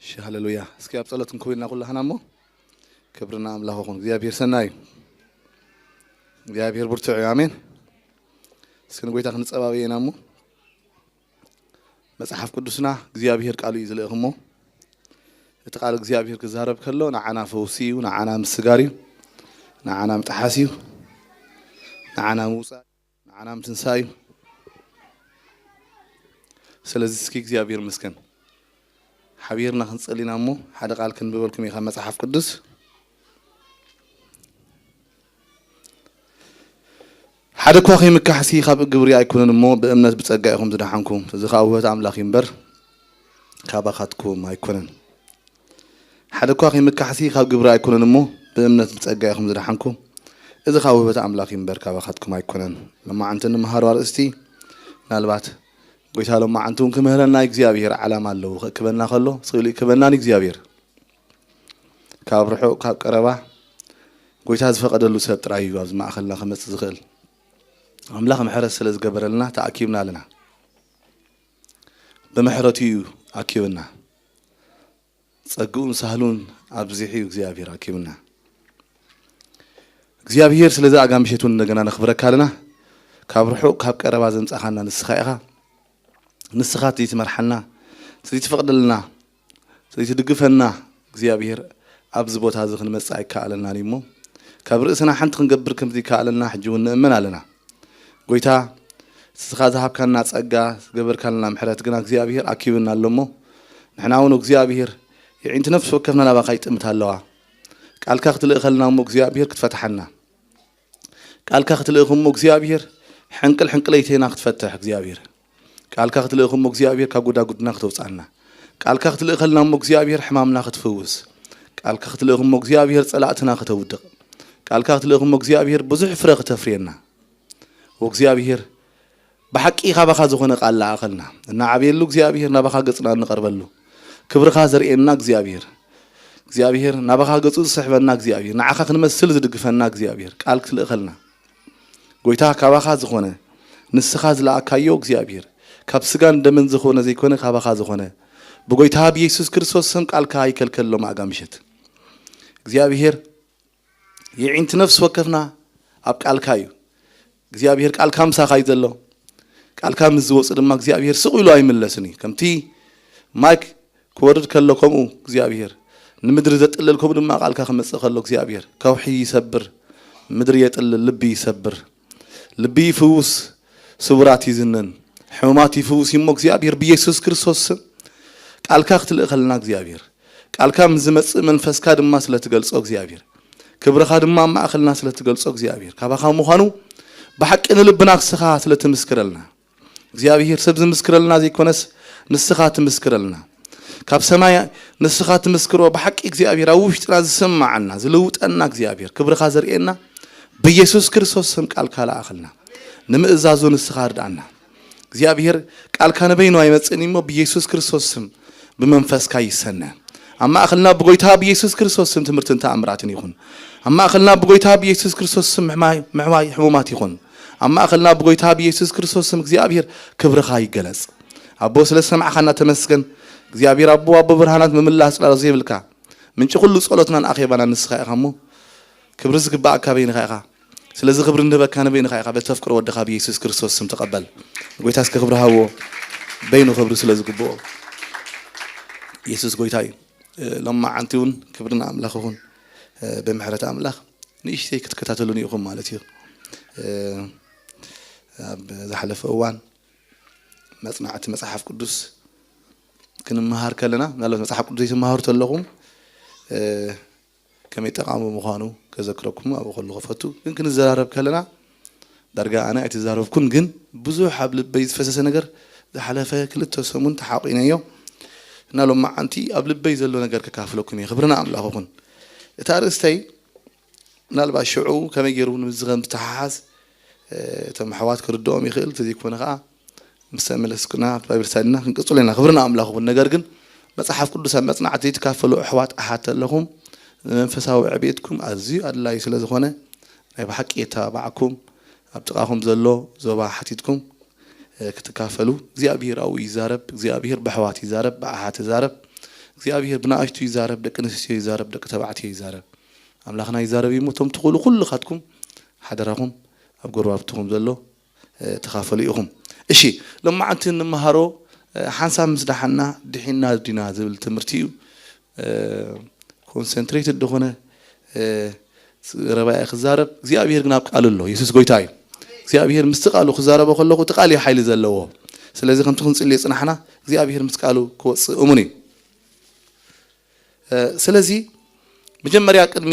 እሺ፣ ሃሌሉያ። እስኪ ኣብ ጸሎት ክንከው ኢልና ኩላህና እሞ፣ ክብርና ኣምላኽ ይኹን። እግዚኣብሔር ሰናይ እዩ። እግዚኣብሔር ብርቱዕ እዩ። ኣሜን። እስኪ ንጎይታ ክንጸባበ ኢና እሞ፣ መጽሓፍ ቅዱስና እግዚኣብሔር ቃሉ እዩ ዝልእኽ እሞ፣ እቲ ቃል እግዚኣብሔር ክዛረብ ከሎ ንዓና ፈውሲ እዩ፣ ንዓና ምስጋር እዩ፣ ንዓና ምጥሓስ እዩ፣ ንዓና ምውጻእ፣ ንዓና ምትንሳእ እዩ። ስለዚ እስኪ እግዚኣብሔር ይመስገን። ሓቢርና ክንጸሊ ኢና እሞ፣ ሓደ ቃል ክንብበልኩም እዩ ካብ መጽሓፍ ቅዱስ። ሓደ እኳ ከይምካሕሲ ካብ ግብሪ ኣይኮነን እሞ፣ ብእምነት ብጸጋ ኢኹም ዝደሓንኩም። እዚ ኸኣ ውህበት ኣምላኽ እዩ እምበር፣ ካባኻትኩም ኣይኮነን። ሓደ እኳ ከይምካሕሲ ካብ ግብሪ ኣይኮነን እሞ፣ ብእምነት ብጸጋ ኢኹም ዝደሓንኩም። እዚ ኸኣ ውህበት ኣምላኽ እዩ እምበር፣ ካባኻትኩም ኣይኮነን። ሎማዓንቲ እንመሃሮ ኣርእስቲ፣ ምናልባት ጎይታ ሎማዓንቲ እውን ክምህረና እግዚኣብሔር ዓላማ ኣለዎ። ከእክበና ከሎ፣ ስኢሉ ይእክበናን እግዚኣብሔር። ካብ ርሑቕ ካብ ቀረባ፣ ጎይታ ዝፈቐደሉ ሰብ ጥራይ እዩ ኣብዚ ማእኸልና ክመጽእ ዝኽእል። ኣምላኽ ምሕረት ስለ ዝገበረልና ተኣኪብና ኣለና። ብምሕረቱ እዩ ኣኪብና። ጸግኡን ሳህሉን ኣብዚሑ እዩ እግዚኣብሔር ኣኪብና። እግዚኣብሔር ስለዚ ኣጋ ምሸት እውን እንደገና ነኽብረካ ኣለና። ካብ ርሑቕ ካብ ቀረባ ዘምጻኻና ንስኻ ኢኻ። ንስኻ እቲ ትመርሓና፣ እቲ ትፈቕደልና፣ እቲ ትድግፈና እግዚኣብሔር ኣብዚ ቦታ እዚ ክንመጽእ ኣይከኣለናን እዩ እሞ፣ ካብ ርእስና ሓንቲ ክንገብር ከም ዘይከኣለና ሕጂ እውን ንእመን ኣለና። ጎይታ፣ ንስኻ ዝሃብካና ጸጋ፣ ዝገበርካልና ምሕረት ግና እግዚኣብሔር ኣኪብና ኣሎ እሞ፣ ንሕና እውን እግዚኣብሔር የዒንቲ ነፍሲ ወከፍና ናባኻ ይጥምታ ኣለዋ። ቃልካ ክትልእኸልና እሞ እግዚኣብሔር ክትፈትሓና። ቃልካ ክትልእኽ እሞ እግዚኣብሔር ሕንቅል ሕንቅለይቴና ክትፈትሕ እግዚኣብሔር። ቃልካ ክትልእኽ እሞ እግዚኣብሔር ካብ ጉዳጉድና ክተውፅኣና። ቃልካ ክትልእኸልና እሞ እግዚኣብሔር ሕማምና ክትፍውስ። ቃልካ ክትልእኽ እሞ እግዚኣብሔር ጸላእትና ክተውድቕ። ቃልካ ክትልእኽ እሞ እግዚኣብሔር ብዙሕ ፍረ ክተፍርየና። ወእግዚኣብሔር ብሓቂ ካባኻ ዝኾነ ቃል ለኣኸልና። እናዓብየሉ እግዚኣብሔር ናባኻ ገጽና እንቐርበሉ። ክብርኻ ዘርእየና እግዚኣብሔር። እግዚኣብሔር ናባኻ ገጹ ዝስሕበና እግዚኣብሔር። ንዓኻ ክንመስል ዝድግፈና እግዚኣብሔር። ቃል ክትልእኸልና። ጎይታ ካባኻ ዝኾነ፣ ንስኻ ዝለኣካዮ እግዚኣብሔር። ካብ ስጋን ደምን ዝኾነ ዘይኮነ ካባኻ ዝኾነ። ብጎይታ ብየሱስ ክርስቶስ ስም ቃልካ ይከልከል ሎም ኣጋ ምሸት። እግዚኣብሔር የዒንቲ ነፍሲ ወከፍና ኣብ ቃልካ እዩ። እግዚኣብሔር ቃልካ ምሳኻ እዩ ዘሎ። ቃልካ ምስ ዝወጽእ ድማ እግዚኣብሔር ስቕ ኢሉ ኣይምለስን እዩ። ከምቲ ማይ ክወርድ ከሎ ከምኡ እግዚኣብሔር ንምድሪ ዘጥልል ከምኡ ድማ ቃልካ ክመጽእ ከሎ እግዚኣብሔር ከውሒ ይሰብር፣ ምድሪ የጥልል፣ ልቢ ይሰብር፣ ልቢ ይፍውስ፣ ስውራት ይዝንን፣ ሕሙማት ይፍውስ እዩ እሞ እግዚኣብሔር ብየሱስ ክርስቶስ ስም ቃልካ ክትልእኸልና እግዚኣብሔር ቃልካ ምስ ዝመጽእ መንፈስካ ድማ ስለ ትገልጾ እግዚኣብሔር ክብርኻ ድማ ኣብ ማእኸልና ስለ ትገልጾ እግዚኣብሔር ካባኻ ምዃኑ ብሓቂ ንልብና ክስኻ ስለ ትምስክረልና እግዚኣብሔር ሰብ ዝምስክረልና ዘይኮነስ ንስኻ ትምስክረልና ካብ ሰማይ ንስኻ ትምስክሮ ብሓቂ እግዚኣብሔር ኣብ ውሽጥና ዝስማዓና ዝልውጠና እግዚኣብሔር ክብርኻ ዘርእየና ብኢየሱስ ክርስቶስ ስም ቃልካ ለኣኸልና ንምእዛዙ ንስኻ ርድኣና እግዚኣብሔር ቃልካ ንበይኑ ኣይመጽእን እሞ ብኢየሱስ ክርስቶስ ስም ብመንፈስካ ይሰነ ኣብ ማእኸልና ብጎይታ ብኢየሱስ ክርስቶስ ስም ትምህርትን ተኣምራትን ይኹን ኣብ ማእኸልና ብጎይታ ብኢየሱስ ክርስቶስ ስም ምሕማይ ሕሙማት ይኹን ኣብ ማእኸልና ብጎይታ ብኢየሱስ ክርስቶስ ስም እግዚኣብሔር ክብርኻ ይገለጽ ኣቦ ስለ ዝሰማዕኻና ተመስገን እግዚኣብሔር ኣቦ ኣቦ ብርሃናት ምምላስ ጽላሎ ዘይብልካ ምንጪ ኩሉ ጸሎትናን ኣኼባና ንስኻ ኢኻ እሞ ክብሪ ዝግባኣካ በይንኻ ኢኻ ስለዚ ክብሪ ንህበካ ንበይንኻ ኢኻ በተፍቅሮ ወድኻ ብኢየሱስ ክርስቶስ ስም ተቐበል ጎይታ እስከ ክብሪ ሃዎ በይኑ ክብሪ ስለ ዝግብኦ ኢየሱስ ጎይታ እዩ ሎማዓንቲ እውን ክብሪ ንኣምላኽ ይኹን ብምሕረት ኣምላኽ ንእሽተይ ክትከታተሉኒ ኢኹም ማለት እዩ ኣብ ዝሓለፈ እዋን መፅናዕቲ መፅሓፍ ቅዱስ ክንመሃር ከለና ምናልባት መፅሓፍ ቅዱስ ዘይትመሃሩ ተለኹም ከመይ ጠቃሚ ምዃኑ ከዘክረኩም ኣብኡ ከለኹ ፈቱ ግን ክንዘራረብ ከለና ዳርጋ ኣነ ኣይተዛረብኩን ግን ብዙሕ ኣብ ልበይ ዝፈሰሰ ነገር ዝሓለፈ ክልተ ሰሙን ተሓቂነዮ እና ሎማዓንቲ ኣብ ልበይ ዘሎ ነገር ከካፍለኩም እየ ክብርና ኣምላኽ ይኹን እቲ ኣርእስተይ ምናልባት ሽዑ ከመይ ገይሩ ንምዚ ከም ዝተሓሓዝ እቶም ኣሕዋት ክርድኦም ይኽእል እንተዘይኮነ ከዓ ምስ ተመለስኩና ባይብል ስታዲና ክንቅፅሎ ኢና ክብርና ኣምላኽ ይኹን ነገር ግን መፅሓፍ ቅዱስ ኣብ መፅናዕቲ ዘይትካፈሉ ኣሕዋት ኣሓት ኣለኹም ንመንፈሳዊ ዕብየትኩም ኣዝዩ ኣድላዩ ስለ ዝኾነ ናይ ብሓቂ የተባባዕኩም ኣብ ጥቓኹም ዘሎ ዞባ ሓቲትኩም ክትካፈሉ እግዚኣብሔር ኣብኡ ይዛረብ እግዚኣብሔር ብኣሕዋት ይዛረብ ብኣሓት ይዛረብ እግዚኣብሔር ብንኣሽቱ ይዛረብ፣ ደቂ ኣንስትዮ ይዛረብ፣ ደቂ ተባዕትዮ ይዛረብ። ኣምላኽና ይዛረብ እዩ እሞ፣ እቶም ትኽእሉ ኩልኻትኩም ሓደራኹም ኣብ ጎረባብትኹም ዘሎ፣ እ፣ ተኻፈሉ ኢኹም። እሺ፣ ሎማዓንቲ እንመሃሮ፣ እ፣ ሓንሳብ ምስ ደሓና ድሒና ዲና ዝብል ትምህርቲ እዩ። እ፣ ኮንሰንትሬትድ ዝኾነ፣ እ፣ ረባኢ ክዛረብ፣ እግዚኣብሔር ግን ኣብ ቃሉ ኣሎ። የሱስ ጎይታ እዩ። እግዚኣብሔር ምስቲ ቃሉ ክዛረቦ ከለኹ፣ እቲ ቃል እዩ ሓይሊ ዘለዎ። ስለዚ ከምቲ ክንጽሊ የጽናሕና፣ እግዚኣብሔር ምስ ቃሉ ክወጽእ እሙን እዩ። እ፣ ስለዚ መጀመርያ ቅድሚ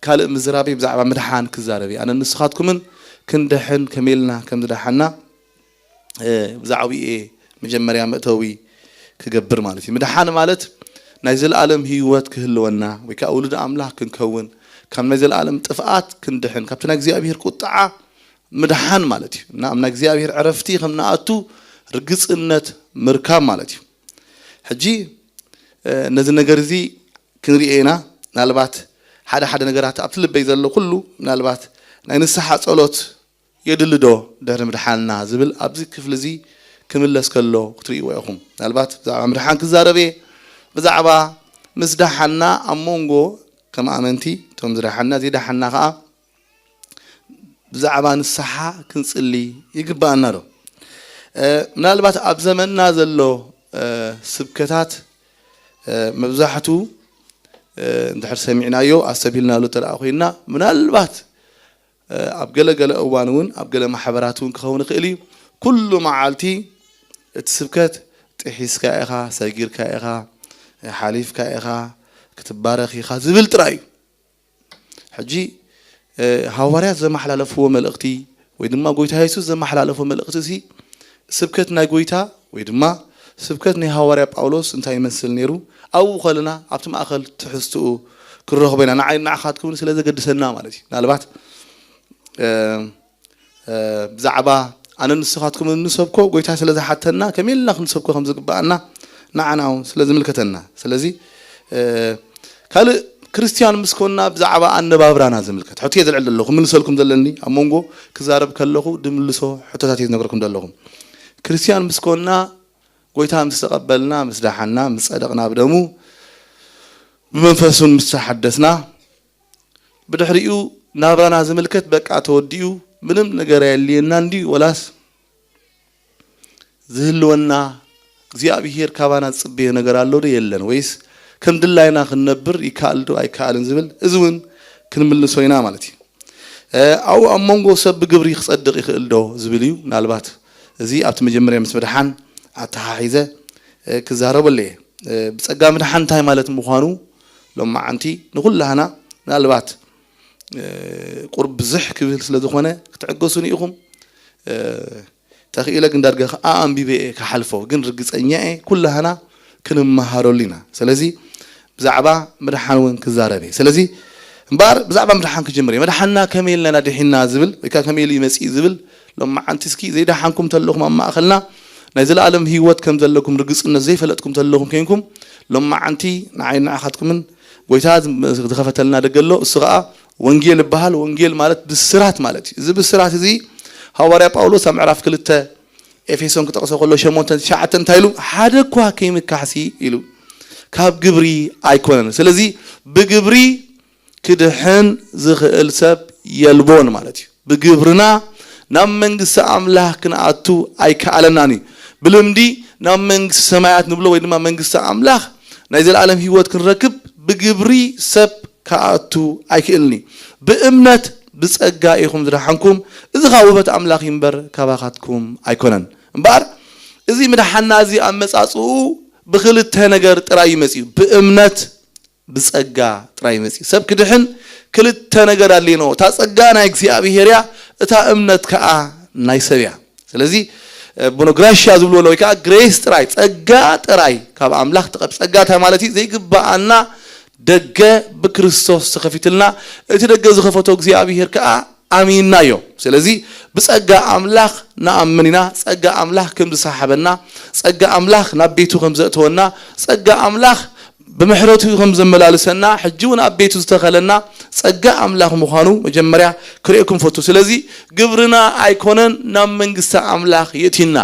ካልእ ምዝራበይ ብዛዕባ ምድሓን ክዛረብ እየ። ኣነ ንስኻትኩምን ክንድሕን ከመይ ኢልና ከም ዝደሓና፣ እ፣ ብዛዕባኡ እየ መጀመርያ መእተዊ ክገብር ማለት እዩ። ምድሓን ማለት ናይ ዘለኣለም ህይወት ክህልወና ወይ ከዓ ውሉድ ኣምላኽ ክንከውን፣ ካብ ናይ ዘለኣለም ጥፍኣት ክንድሕን፣ ካብቲ ናይ እግዚኣብሔር ቁጥዓ ምድሓን ማለት እዩ። እና ኣብ ናይ እግዚኣብሔር ዕረፍቲ ከም ንኣቱ ርግጽነት ምርካብ ማለት እዩ። ሕጂ፣ እ፣ ነዚ ነገር እዚ ክንሪኦ ኢና። ምናልባት ሓደ ሓደ ነገራት ኣብቲ ልበይ ዘሎ ኩሉ፣ ምናልባት ናይ ንስሓ ጸሎት የድሊ ዶ ድሕሪ ምድሓንና ዝብል ኣብዚ ክፍሊ እዚ ክምለስ ከሎ ክትርእይዎ ኢኹም። ምናልባት ብዛዕባ ምድሓን ክዛረብ እየ። ብዛዕባ ምስ ደሓንና ኣብ መንጎ ከም ኣመንቲ፣ እቶም ዝደሓንና፣ ዘይደሓንና ከኣ ብዛዕባ ንስሓ ክንጽሊ ይግብኣና ዶ? እ፣ ምናልባት ኣብ ዘመንና ዘሎ፣ እ፣ ስብከታት፣ እ፣ መብዛሕቱ፣ እ፣ እንድሕር ሰሚዕናዮ፣ ኣስተብሂልናሉ እንተ ደኣ ኮይንና፣ ምናልባት፣ እ፣ ኣብ ገለ ገለ እዋን እውን፣ ኣብ ገለ ማሕበራት እውን ክኸውን ይኽእል እዩ። ኩሉ መዓልቲ እቲ ስብከት፣ "ጥሒስካ ኢኻ፣ ሰጊርካ ኢኻ፣ ሓሊፍካ ኢኻ፣ ክትባረኽ ኢኻ" ዝብል ጥራይ እዩ። ሕጂ፣ እ፣ ሃዋርያት ዘመሓላለፍዎ መልእኽቲ ወይ ድማ ጎይታ የሱስ ዘመሓላለፎ መልእኽቲ እዚ፣ ስብከት ናይ ጎይታ ወይ ድማ ስብከት ናይ ሃዋርያ ጳውሎስ እንታይ ይመስል ነይሩ? ኣብኡ ከለና ኣብቲ ማእከል ትሕዝትኡ ክንረኽቦ ኢና። ንዓይ ንዓኻትኩምን ስለ ዘገድሰና ማለት እዩ። ምናልባት፣ እ፣ እ፣ ብዛዕባ ኣነ ንስኻትኩም እንሰብኮ ጎይታ ስለ ዝሓተና ከመይ ኢልና ክንሰብኮ ከም ዝግብኣና ንዓና እውን ስለ ዝምልከተና። ስለዚ፣ እ፣ ካልእ ክርስትያን ምስ ኮንና ብዛዕባ ኣነባብራና ዝምልከት ሕቶ እየ ዘልዕል ዘለኹ። ክምልሰልኩም ዘለኒ ኣብ መንጎ ክዛረብ ከለኹ ድምልሶ ሕቶታት እየ ዝነግረኩም ዘለኹ። ክርስትያን ምስ ኮንና፣ ጎይታ ምስ ተቐበልና፣ ምስ ደሓና፣ ምስ ጸደቕና ብደሙ፣ ብመንፈስ እውን ምስ ተሓደስና፣ ብድሕሪኡ ናብራና ዝምልከት በቃ ተወዲኡ፣ ምንም ነገር ኣየድልየናን ድዩ ወላስ ዝህልወና እግዚኣብሄር ካባና ዝጽበዮ ነገር ኣሎ ዶ የለን? ወይስ ከም ድላይና ክንነብር ይከኣል ዶ ኣይከኣልን ዝብል፣ እዚ እውን ክንምልሶ ኢና ማለት እዩ። እ፣ ኣብኡ ኣብ መንጎ ሰብ ብግብሪ ክጸድቕ ይኽእል ዶ ዝብል እዩ። ምናልባት እዚ ኣብቲ መጀመርያ ምስ ምድሓን ኣተሓሒዘ፣ እ፣ ክዛረበሉ እየ። እ፣ ብጸጋ ምድሓን እንታይ ማለት ምዃኑ ሎማዓንቲ ንኹላህና ምናልባት፣ እ፣ ቁሩብ ብዝሕ ክብል ስለ ዝኾነ ክትዕገሱኒ ኢኹም። እ፣ ተኽኢለ ግን ዳርጋ ከኣ ኣንቢበ እየ ክሓልፎ፣ ግን ርግጸኛ እየ ኩላህና ክንመሃረሉ ኢና። ስለዚ ብዛዕባ ምድሓን እውን ክዛረብ እየ። ስለዚ እምበኣር ብዛዕባ ምድሓን ክጅምር እየ። መድሓንና ከመይ ኢልና ኢና ድሒንና ዝብል ወይ ከኣ ከመይ ኢሉ እዩ መጺኡ ዝብል ሎማዓንቲ እስኪ ዘይደሓንኩም ተለኹም ኣብ ማእከልና ናይ ዘለኣለም ህይወት ከም ዘለኩም ርግጽነት ዘይፈለጥኩም ተለኹም ኮይንኩም ሎማዓንቲ ንዓይ ንዓኻትኩምን ጎይታ ዝኸፈተልና ደገ ኣሎ። እሱ ኸኣ ወንጌል ይበሃል። ወንጌል ማለት ብስራት ማለት እዩ። እዚ ብስራት እዚ ሃዋርያ ጳውሎስ ኣብ ምዕራፍ ክልተ ኤፌሶን ክጠቕሶ ከሎ ሸሞንተን ትሽዓተን እንታይ ኢሉ? "ሓደ እኳ ከይምካሕሲ" ኢሉ፣ "ካብ ግብሪ ኣይኮነን። ስለዚ ብግብሪ ክድሕን ዝኽእል ሰብ የልቦን" ማለት እዩ። ብግብርና ናብ መንግስቲ ኣምላኽ ክንኣቱ ኣይከኣለናን እዩ። ብልምዲ ናብ መንግስቲ ሰማያት ንብሎ ወይ ድማ መንግስቲ ኣምላኽ ናይ ዘለኣለም ህይወት ክንረክብ ብግብሪ ሰብ ክኣቱ ኣይክእልን እዩ። ብእምነት ብጸጋ ኢኹም ዝደሓንኩም፣ እዚ ኸኣ ውህበት ኣምላኽ እዩ እምበር ካባኻትኩም ኣይኮነን። እምበኣር እዚ ምድሓንና እዚ ኣመጻጽኡ ብኽልተ ነገር ጥራይ እዩ መጺኡ። ብእምነት ብጸጋ ጥራይ እዩ መጺኡ። ሰብ ክድሕን ክልተ ነገር ኣድልየንዎ። እታ ጸጋ ናይ እግዚኣብሄር እያ፣ እታ እምነት ከኣ ናይ ሰብ እያ። ስለዚ፣ እ፣ ብኖ ግራሽያ ዝብልዎ ኣሎ፣ ወይ ከኣ ግሬስ ጥራይ፣ ጸጋ ጥራይ ካብ ኣምላኽ ትቐብ-፣ ጸጋ እንታይ ማለት እዩ? ዘይግብኣና ደገ ብክርስቶስ ተኸፊትልና፣ እቲ ደገ ዝኸፈቶ እግዚኣብሄር ከኣ ኣሚንናዮ። ስለዚ ብጸጋ ኣምላኽ ንኣምን ኢና። ጸጋ ኣምላኽ ከም ዝሰሓበና፣ ጸጋ ኣምላኽ ናብ ቤቱ ከም ዘእተወና፣ ጸጋ ኣምላኽ ብምሕረቱ ከም ዘመላልሰና፣ ሕጂ እውን ኣብ ቤቱ ዝተኸለና ጸጋ ኣምላኽ ምዃኑ መጀመርያ ክርእየኩም ፈቱ። ስለዚ ግብርና ኣይኮነን ናብ መንግስቲ ኣምላኽ የእቲና፣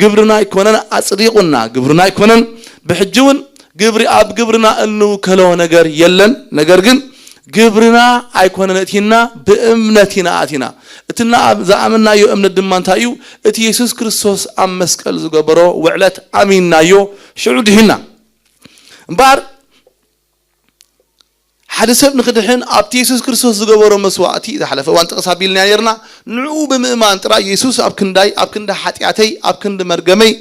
ግብርና ኣይኮነን ኣጽዲቑና፣ ግብርና ኣይኮነን ብሕጂ እውን ግብሪ ኣብ ግብርና እንውከሎ ነገር የለን። ነገር ግን ግብርና ኣይኮነን እቲና፣ ብእምነት ኢና ኣቲና። እትና ዝኣመናዮ እምነት ድማ እንታይ እዩ? እቲ የሱስ ክርስቶስ ኣብ መስቀል ዝገበሮ ውዕለት ኣሚንናዮ፣ ሽዑ ድሒና። እምበኣር ሓደ ሰብ ንክድሕን ኣብቲ የሱስ ክርስቶስ ዝገበሮ መስዋእቲ፣ ዝሓለፈ እዋን ጥቕስ ኣቢልና ነርና። ንዕኡ ብምእማን ጥራይ የሱስ ኣብ ክንዳይ፣ ኣብ ክንዲ ሓጢኣተይ፣ ኣብ ክንዲ መርገመይ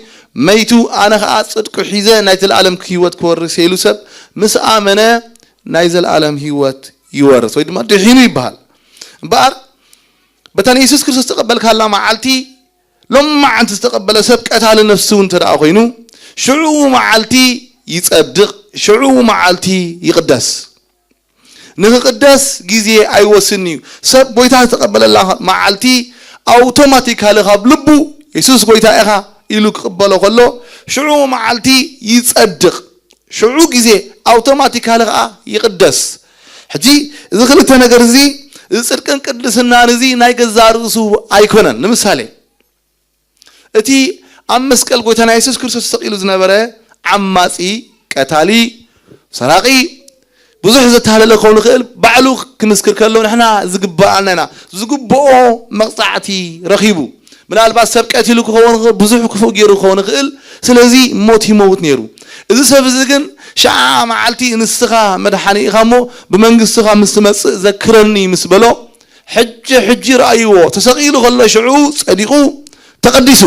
መይቱ፣ ኣነ ኸኣ ጽድቁ ሒዘ ናይ ዘለኣለም ህይወት ክወርስ ኢሉ ሰብ ምስ ኣመነ ናይ ዘለኣለም ህይወት ይወርስ ወይ ድማ ድሒኑ ይበሃል። እምበኣር በታ ንየሱስ ክርስቶስ ተቐበልካላ መዓልቲ፣ ሎማዓንቲ ዝተቐበለ ሰብ ቀታሊ ነፍሱ እንተ ደኣ ኮይኑ፣ ሽዑ መዓልቲ ይጸድቕ፣ ሽዑ መዓልቲ ይቕደስ። ንኽቕደስ ግዜ ኣይወስን እዩ። ሰብ ጎይታ ዝተቐበለላ መዓልቲ ኣውቶማቲካሊ ካብ ልቡ የሱስ ጎይታ ኢኻ ኢሉ ክቕበሎ ከሎ ሽዑ መዓልቲ ይጸድቕ። ሽዑ ግዜ ኣውቶማቲካሊ ከኣ ይቕደስ። ሕጂ እዚ ክልተ ነገር እዚ፣ እዚ ጽድቅን ቅድስናን እዚ ናይ ገዛእ ርእሱ ኣይኮነን። ንምሳሌ እቲ ኣብ መስቀል ጎይታና የሱስ ክርስቶስ ተሰቒሉ ዝነበረ ዓማጺ፣ ቀታሊ፣ ሰራቒ፣ ብዙሕ ዘተሃለለ ክኸውን ይኽእል። ባዕሉ ክምስክር ከሎ ንሕና ዝግብኣና ኢና። ዝግብኦ መቕጻዕቲ ረኺቡ። ምናልባት ሰብ ቀቲሉ ክኸውን ይኽእል፣ ብዙሕ ክፉእ ገይሩ ክኸውን ይኽእል። ስለዚ ሞት ይመውት ነይሩ። እዚ ሰብ እዚ ግን ሸዓ መዓልቲ ንስኻ መድሓኒ ኢኻ እሞ ብመንግስትኻ ምስ ትመጽእ ዘክረኒ ምስ በሎ ሕጂ ሕጂ ረኣይዎ፣ ተሰቒሉ ከሎ ሽዑ ጸዲቑ ተቐዲሱ።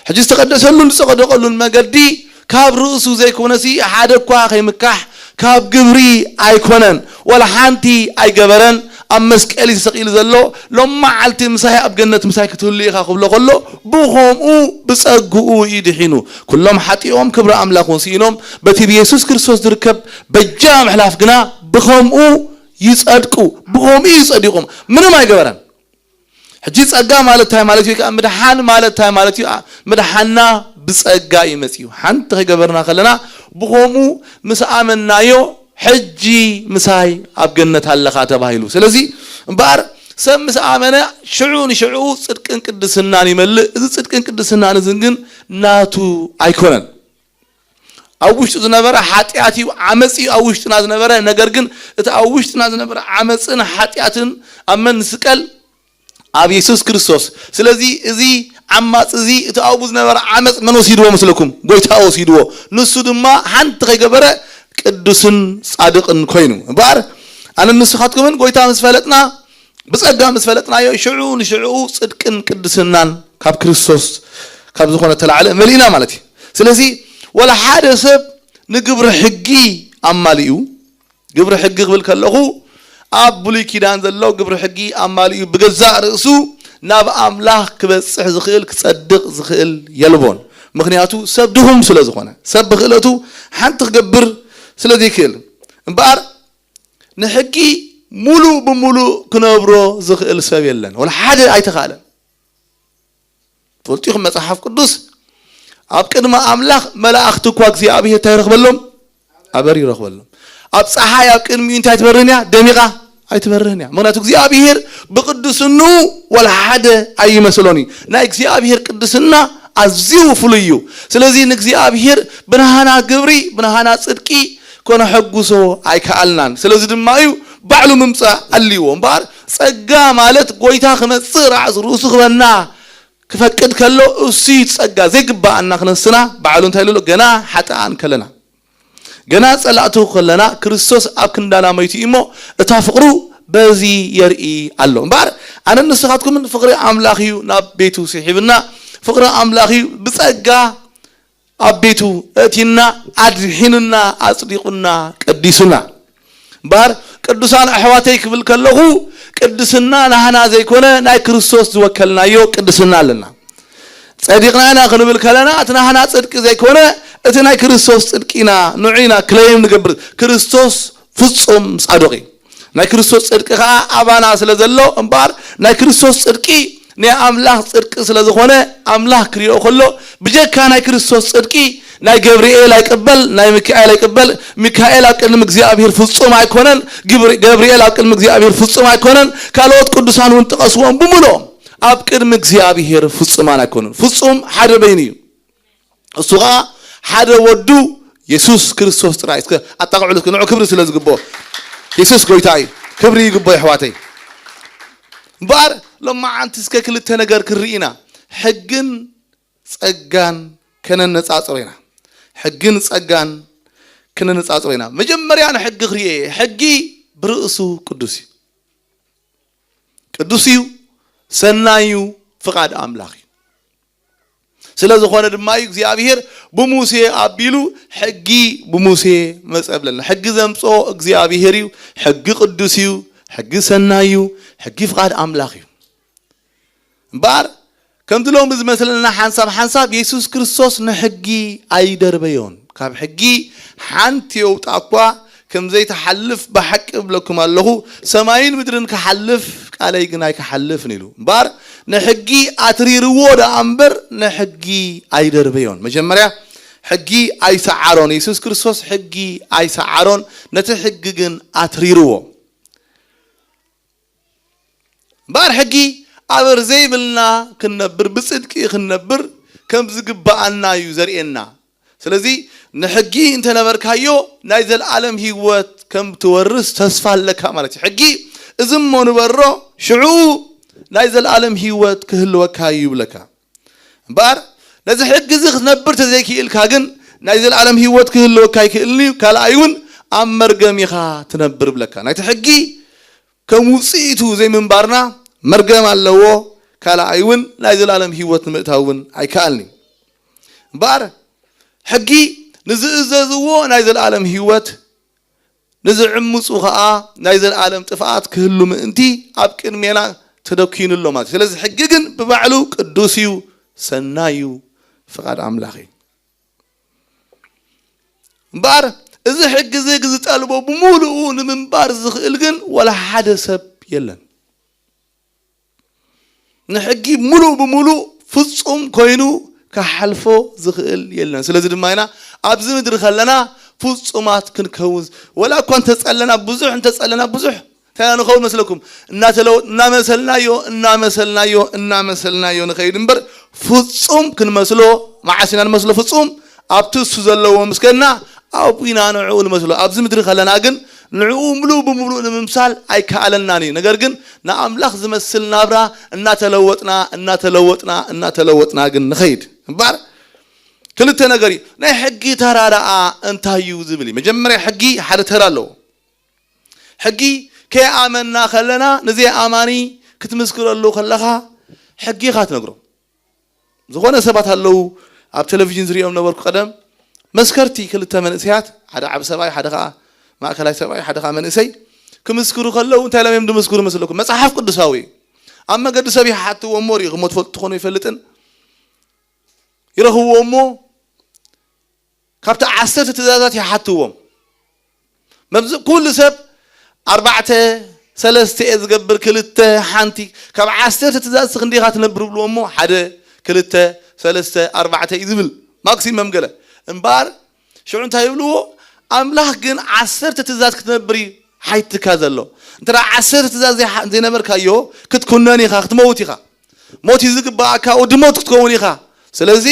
ሕጂ ዝተቐደሰሉን ዝጸደቐሉን መገዲ ካብ ርእሱ ዘይኮነሲ ሓደ እኳ ከይምካሕ ካብ ግብሪ ኣይኮነን፣ ወላ ሓንቲ ኣይገበረን። ኣብ መስቀል እዩ ተሰቒሉ ዘሎ። ሎማዓልቲ ምሳይ ኣብ ገነት ምሳይ ክትህሉ ኢኻ ክብሎ ከሎ ብኸምኡ ብጸግኡ እዩ ድሒኑ። ኩሎም ሓጢኦም ክብሪ ኣምላኽ እውን ስኢኖም በቲ ብየሱስ ክርስቶስ ዝርከብ በጃ ምሕላፍ ግና ብኸምኡ ይጸድቁ። ብኸምኡ እዩ ጸዲቑም። ምንም ኣይገበረን። ሕጂ ጸጋ ማለት እንታይ ማለት እዩ? ከኣ ምድሓን ማለት እንታይ ማለት እዩ? ምድሓንና ብጸጋ እዩ መጺኡ። ሓንቲ ከይገበርና ከለና ብኸምኡ ምስ ኣመናዮ ሕጂ ምሳይ ኣብ ገነት ኣለኻ ተባሂሉ። ስለዚ እምበኣር ሰብ ምስ ኣመነ ሽዑ ንሽዑ ጽድቅን ቅድስናን ይመልእ። እዚ ጽድቅን ቅድስናን እዚ ግን ናቱ ኣይኮነን። ኣብ ውሽጡ ዝነበረ ሓጢኣት እዩ፣ ዓመጽ እዩ ኣብ ውሽጥና ዝነበረ። ነገር ግን እቲ ኣብ ውሽጥና ዝነበረ ዓመጽን ሓጢኣትን ኣብ መን ዝስቀል? ኣብ የሱስ ክርስቶስ። ስለዚ እዚ ዓማጽ እዚ እቲ ኣብኡ ዝነበረ ዓመጽ መን ወሲድዎ መስለኩም? ጎይታ ወሲድዎ። ንሱ ድማ ሓንቲ ከይገበረ ቅዱስን ጻድቕን ኮይኑ። እምበኣር ኣነ ንስኻትኩምን ጎይታ ምስ ፈለጥና፣ ብጸጋ ምስ ፈለጥናዮ ሽዑ ንሽዑ ጽድቅን ቅድስናን ካብ ክርስቶስ ካብ ዝኾነ ተላዕለ መሊእና ማለት እዩ። ስለዚ ወላ ሓደ ሰብ ንግብሪ ሕጊ ኣማሊኡ፣ ግብሪ ሕጊ ክብል ከለኹ ኣብ ብሉይ ኪዳን ዘሎ ግብሪ ሕጊ ኣማሊኡ ብገዛእ ርእሱ ናብ ኣምላኽ ክበጽሕ ዝኽእል ክጸድቕ ዝኽእል የልቦን። ምኽንያቱ ሰብ ድኹም ስለ ዝኾነ፣ ሰብ ብክእለቱ ሓንቲ ክገብር ስለ ዘይክእል። እምበኣር ንሕጊ ሙሉእ ብሙሉእ ክነብሮ ዝኽእል ሰብ የለን። ወላ ሓደ ኣይተኻእለን። ትፈልጡ ኢኹም መጽሓፍ ቅዱስ ኣብ ቅድሚ ኣምላኽ መላእኽቲ እኳ እግዚኣብሔር እንታይ ይረኽበሎም? ኣበር ይረኽበሎም። ኣብ ጸሓይ ኣብ ቅድሚኡ እንታይ ትበርህን እያ? ደሚቓ ኣይትበርህን እያ። ምኽንያቱ እግዚኣብሔር ብቅዱስንኡ ወላ ሓደ ኣይመስሎን እዩ። ናይ እግዚኣብሔር ቅድስና ኣዝዩ ፍሉይ እዩ። ስለዚ ንእግዚኣብሔር ብናህና ግብሪ ብናህና ጽድቂ ኮነ ሕጉሶ ኣይከኣልናን። ስለዚ ድማ እዩ ባዕሉ ምምጻእ ኣልዎ። እምበኣር ጸጋ ማለት ጎይታ ክመጽእ ራዕስ ርእሱ ክበና ክፈቅድ ከሎ እሱ እዩ ጸጋ ዘይግባኣና ክነስና ባዕሉ እንታይ ኢሉ ኣሎ? ገና ሓጥኣን ከለና፣ ገና ጸላእቱ ከለና ክርስቶስ ኣብ ክንዳና መይቱ እዩ እሞ እታ ፍቕሩ በዚ የርኢ ኣሎ። እምበኣር ኣነ ንስኻትኩምን ፍቕሪ ኣምላኽ እዩ ናብ ቤቱ ስሒብና፣ ፍቕሪ ኣምላኽ እዩ ብጸጋ ኣብ ቤቱ እእቲና፣ ኣድሒኑና፣ ኣጽዲቑና፣ ቀዲሱና። እምበኣር ቅዱሳን ኣሕዋተይ ክብል ከለኹ ቅድስና ናህና ዘይኮነ ናይ ክርስቶስ ዝወከልናዮ ቅድስና ኣለና። ጸዲቕና ኢና ክንብል ከለና እቲ ናህና ጽድቂ ዘይኮነ እቲ ናይ ክርስቶስ ጽድቂ ኢና፣ ንዑ ኢና ክለይም ንገብር። ክርስቶስ ፍጹም ጻድቕ እዩ። ናይ ክርስቶስ ጽድቂ ከኣ ኣባና ስለ ዘሎ እምበኣር ናይ ክርስቶስ ጽድቂ ናይ ኣምላኽ ጽድቂ ስለ ዝኾነ ኣምላኽ ክሪኦ ከሎ ብጀካ ናይ ክርስቶስ ጽድቂ ናይ ገብርኤል ኣይቅበል፣ ናይ ሚካኤል ኣይቅበል። ሚካኤል ኣብ ቅድሚ እግዚኣብሔር ፍጹም ኣይኮነን፣ ግብር-፣ ገብርኤል ኣብ ቅድሚ እግዚኣብሔር ፍጹም ኣይኮነን። ካልኦት ቅዱሳን እውን ጥቀስዎም ብምልኦም ኣብ ቅድሚ እግዚኣብሔር ፍጹማን ኣይኮኑን። ፍጹም ሓደ በይኑ እዩ። እሱ ኸዓ ሓደ ወዱ የሱስ ክርስቶስ ጥራይ። እስከ ኣጣቕዕሉ፣ እስከ ንዑ ክብሪ ስለ ዝግብኦ። የሱስ ጎይታ እዩ። ክብሪ ይግብኦ፣ የሕዋተይ። እምበኣር፣ ሎማዓንቲ እስከ ክልተ ነገር ክንርኢ ኢና። ሕግን ጸጋን ከነነጻጽሮ ኢና። ሕግን ጸጋን ከነነጻጽሮ ኢና። መጀመርያ ንሕጊ ክርእየ እየ። ሕጊ ብርእሱ ቅዱስ እዩ። ቅዱስ እዩ፣ ሰናይ እዩ፣ ፍቓድ ኣምላኽ እዩ። ስለ ዝኾነ ድማ እዩ እግዚኣብሄር ብሙሴ ኣቢሉ ሕጊ ብሙሴ መጸ ብለና። ሕጊ ዘምጽኦ እግዚኣብሄር እዩ። ሕጊ ቅዱስ እዩ። ሕጊ ሰናይ እዩ። ሕጊ ፍቓድ ኣምላኽ እዩ። እምበኣር ከምቲ ሎሚ ዝመስለና ሓንሳብ ሓንሳብ የሱስ ክርስቶስ ንሕጊ ኣይደርበዮን። ካብ ሕጊ ሓንቲ የውጣ እኳ ከም ዘይትሓልፍ ብሓቂ እብለኩም ኣለኹ፣ ሰማይን ምድርን ክሓልፍ ቃለይ ግን ኣይክሓልፍን ኢሉ። እምበኣር ንሕጊ ኣትሪርዎ ደኣ እምበር ንሕጊ ኣይደርበዮን። መጀመርያ ሕጊ ኣይሰዓሮን፣ የሱስ ክርስቶስ ሕጊ ኣይሰዓሮን፣ ነቲ ሕጊ ግን ኣትሪርዎ። እምበኣር ሕጊ ኣበር ዘይብልና ክንነብር፣ ብጽድቂ ክንነብር ከም ዝግብኣና እዩ ዘርእየና። ስለዚ ንሕጊ እንተነበርካዮ ናይ ዘልኣለም ህይወት ከም ትወርስ ተስፋ ኣለካ ማለት እዩ። ሕጊ እዚ እሞ ንበሮ፣ ሽዑ ናይ ዘልኣለም ህይወት ክህልወካ እዩ ይብለካ። እምበኣር ነዚ ሕጊ እዚ ክትነብር ተዘይክኢልካ ግን ናይ ዘልኣለም ህይወት ክህልወካ ኣይክእልን እዩ። ካልኣይ እውን ኣብ መርገም ኢኻ ትነብር ይብለካ። ናይቲ ሕጊ ከም ውጽኢቱ ዘይምንባርና መርገም ኣለዎ። ካልኣይ እውን ናይ ዘልኣለም ህይወት ንምእታው እውን ኣይከኣልን እዩ። እምበኣር ሕጊ ንዝእዘዝዎ ናይ ዘልኣለም ህይወት፣ ንዝዕምጹ ኸኣ ናይ ዘልኣለም ጥፍኣት ክህሉ ምእንቲ ኣብ ቅድሜና ተደኪኑ ኣሎ ማለት እዩ። ስለዚ ሕጊ ግን ብባዕሉ ቅዱስ እዩ፣ ሰናይ እዩ፣ ፍቓድ ኣምላኽ እዩ። እምበኣር እዚ ሕጊ እዚ ዝጠልቦ ብምሉኡ ንምንባር ዝኽእል ግን ወላ ሓደ ሰብ የለን። ንሕጊ ምሉእ ብምሉእ ፍጹም ኮይኑ ክሓልፎ ዝኽእል የለን። ስለዚ ድማ ኢና ኣብዚ ምድሪ ከለና ፍጹማት ክንከውን፣ ወላ እኳ እንተጸለና ብዙሕ፣ እንተጸለና ብዙሕ፣ እንታይ ንኸውን መስለኩም? እናተለው-፣ እናመሰልናዮ፣ እናመሰልናዮ፣ እናመሰልናዮ ንኸይድ እምበር ፍጹም ክንመስሎ መዓስ ኢና ንመስሎ ፍጹም? ኣብቲ እሱ ዘለዎ ምስከና ኣብኡ ኢና ንዕኡ ንመስሎ። ኣብዚ ምድሪ ከለና ግን ንዕኡ ምሉእ ብምሉእ ንምምሳል ኣይከኣለናን እዩ። ነገር ግን ንኣምላኽ ዝመስል ናብራ እናተለወጥና፣ እናተለወጥና፣ እናተለወጥና ግን ንኸይድ። እምበኣር ክልተ ነገር እዩ። ናይ ሕጊ ተራ ደኣ እንታይ እዩ ዝብል እዩ። መጀመርያ ሕጊ ሓደ ተራ ኣለዎ። ሕጊ ከይኣመና ከለና ንዘይኣማኒ ክትምስክረሉ ከለኻ ሕጊ ኢኻ ትነግሮ። ዝኾነ ሰባት ኣለዉ፣ ኣብ ቴሌቪዥን ዝሪኦም ነበርኩ ቀደም፣ መስከርቲ ክልተ መንእሰያት፣ ሓደ ዓቢ ሰብኣይ፣ ሓደ ኸኣ ማእከላይ ሰብኣይ፣ ሓደ ኸኣ መንእሰይ፣ ክምስክሩ ከለዉ እንታይ ኢሎም እዮም ዝምስክሩ መስለኩም? መጽሓፍ ቅዱሳዊ እዩ። ኣብ መገዲ ሰብ ይሓትዎ እሞ ርኢኹሞ ትፈልጡ ትኾኑ ይፈልጥን። ይረኽብዎ እሞ ካብቲ ዓሰርተ ትእዛዛት ይሓትዎም። መብዝ-፣ ኩሉ ሰብ ኣርባዕተ፣ ሰለስተ እየ ዝገብር፣ ክልተ፣ ሓንቲ፣ ካብ ዓሰርተ ትእዛዝ ክንደይ ኢኻ ትነብር ይብልዎ እሞ ሓደ፣ ክልተ፣ ሰለስተ፣ ኣርባዕተ እዩ ዝብል ማክሲመም ገለ። እምበኣር ሽዑ እንታይ ይብልዎ? ኣምላኽ ግን ዓሰርተ ትእዛዝ ክትነብር እዩ ሓይትካ ዘሎ። እንተ ደኣ ዓሰርተ ትእዛዝ ዘይሓ-፣ ዘይነበርካዮ ክትኩነን ኢኻ፣ ክትመውት ኢኻ። ሞት እዩ ዝግባኣካ፣ ወዲ ሞት ክትከውን ኢኻ። ስለዚ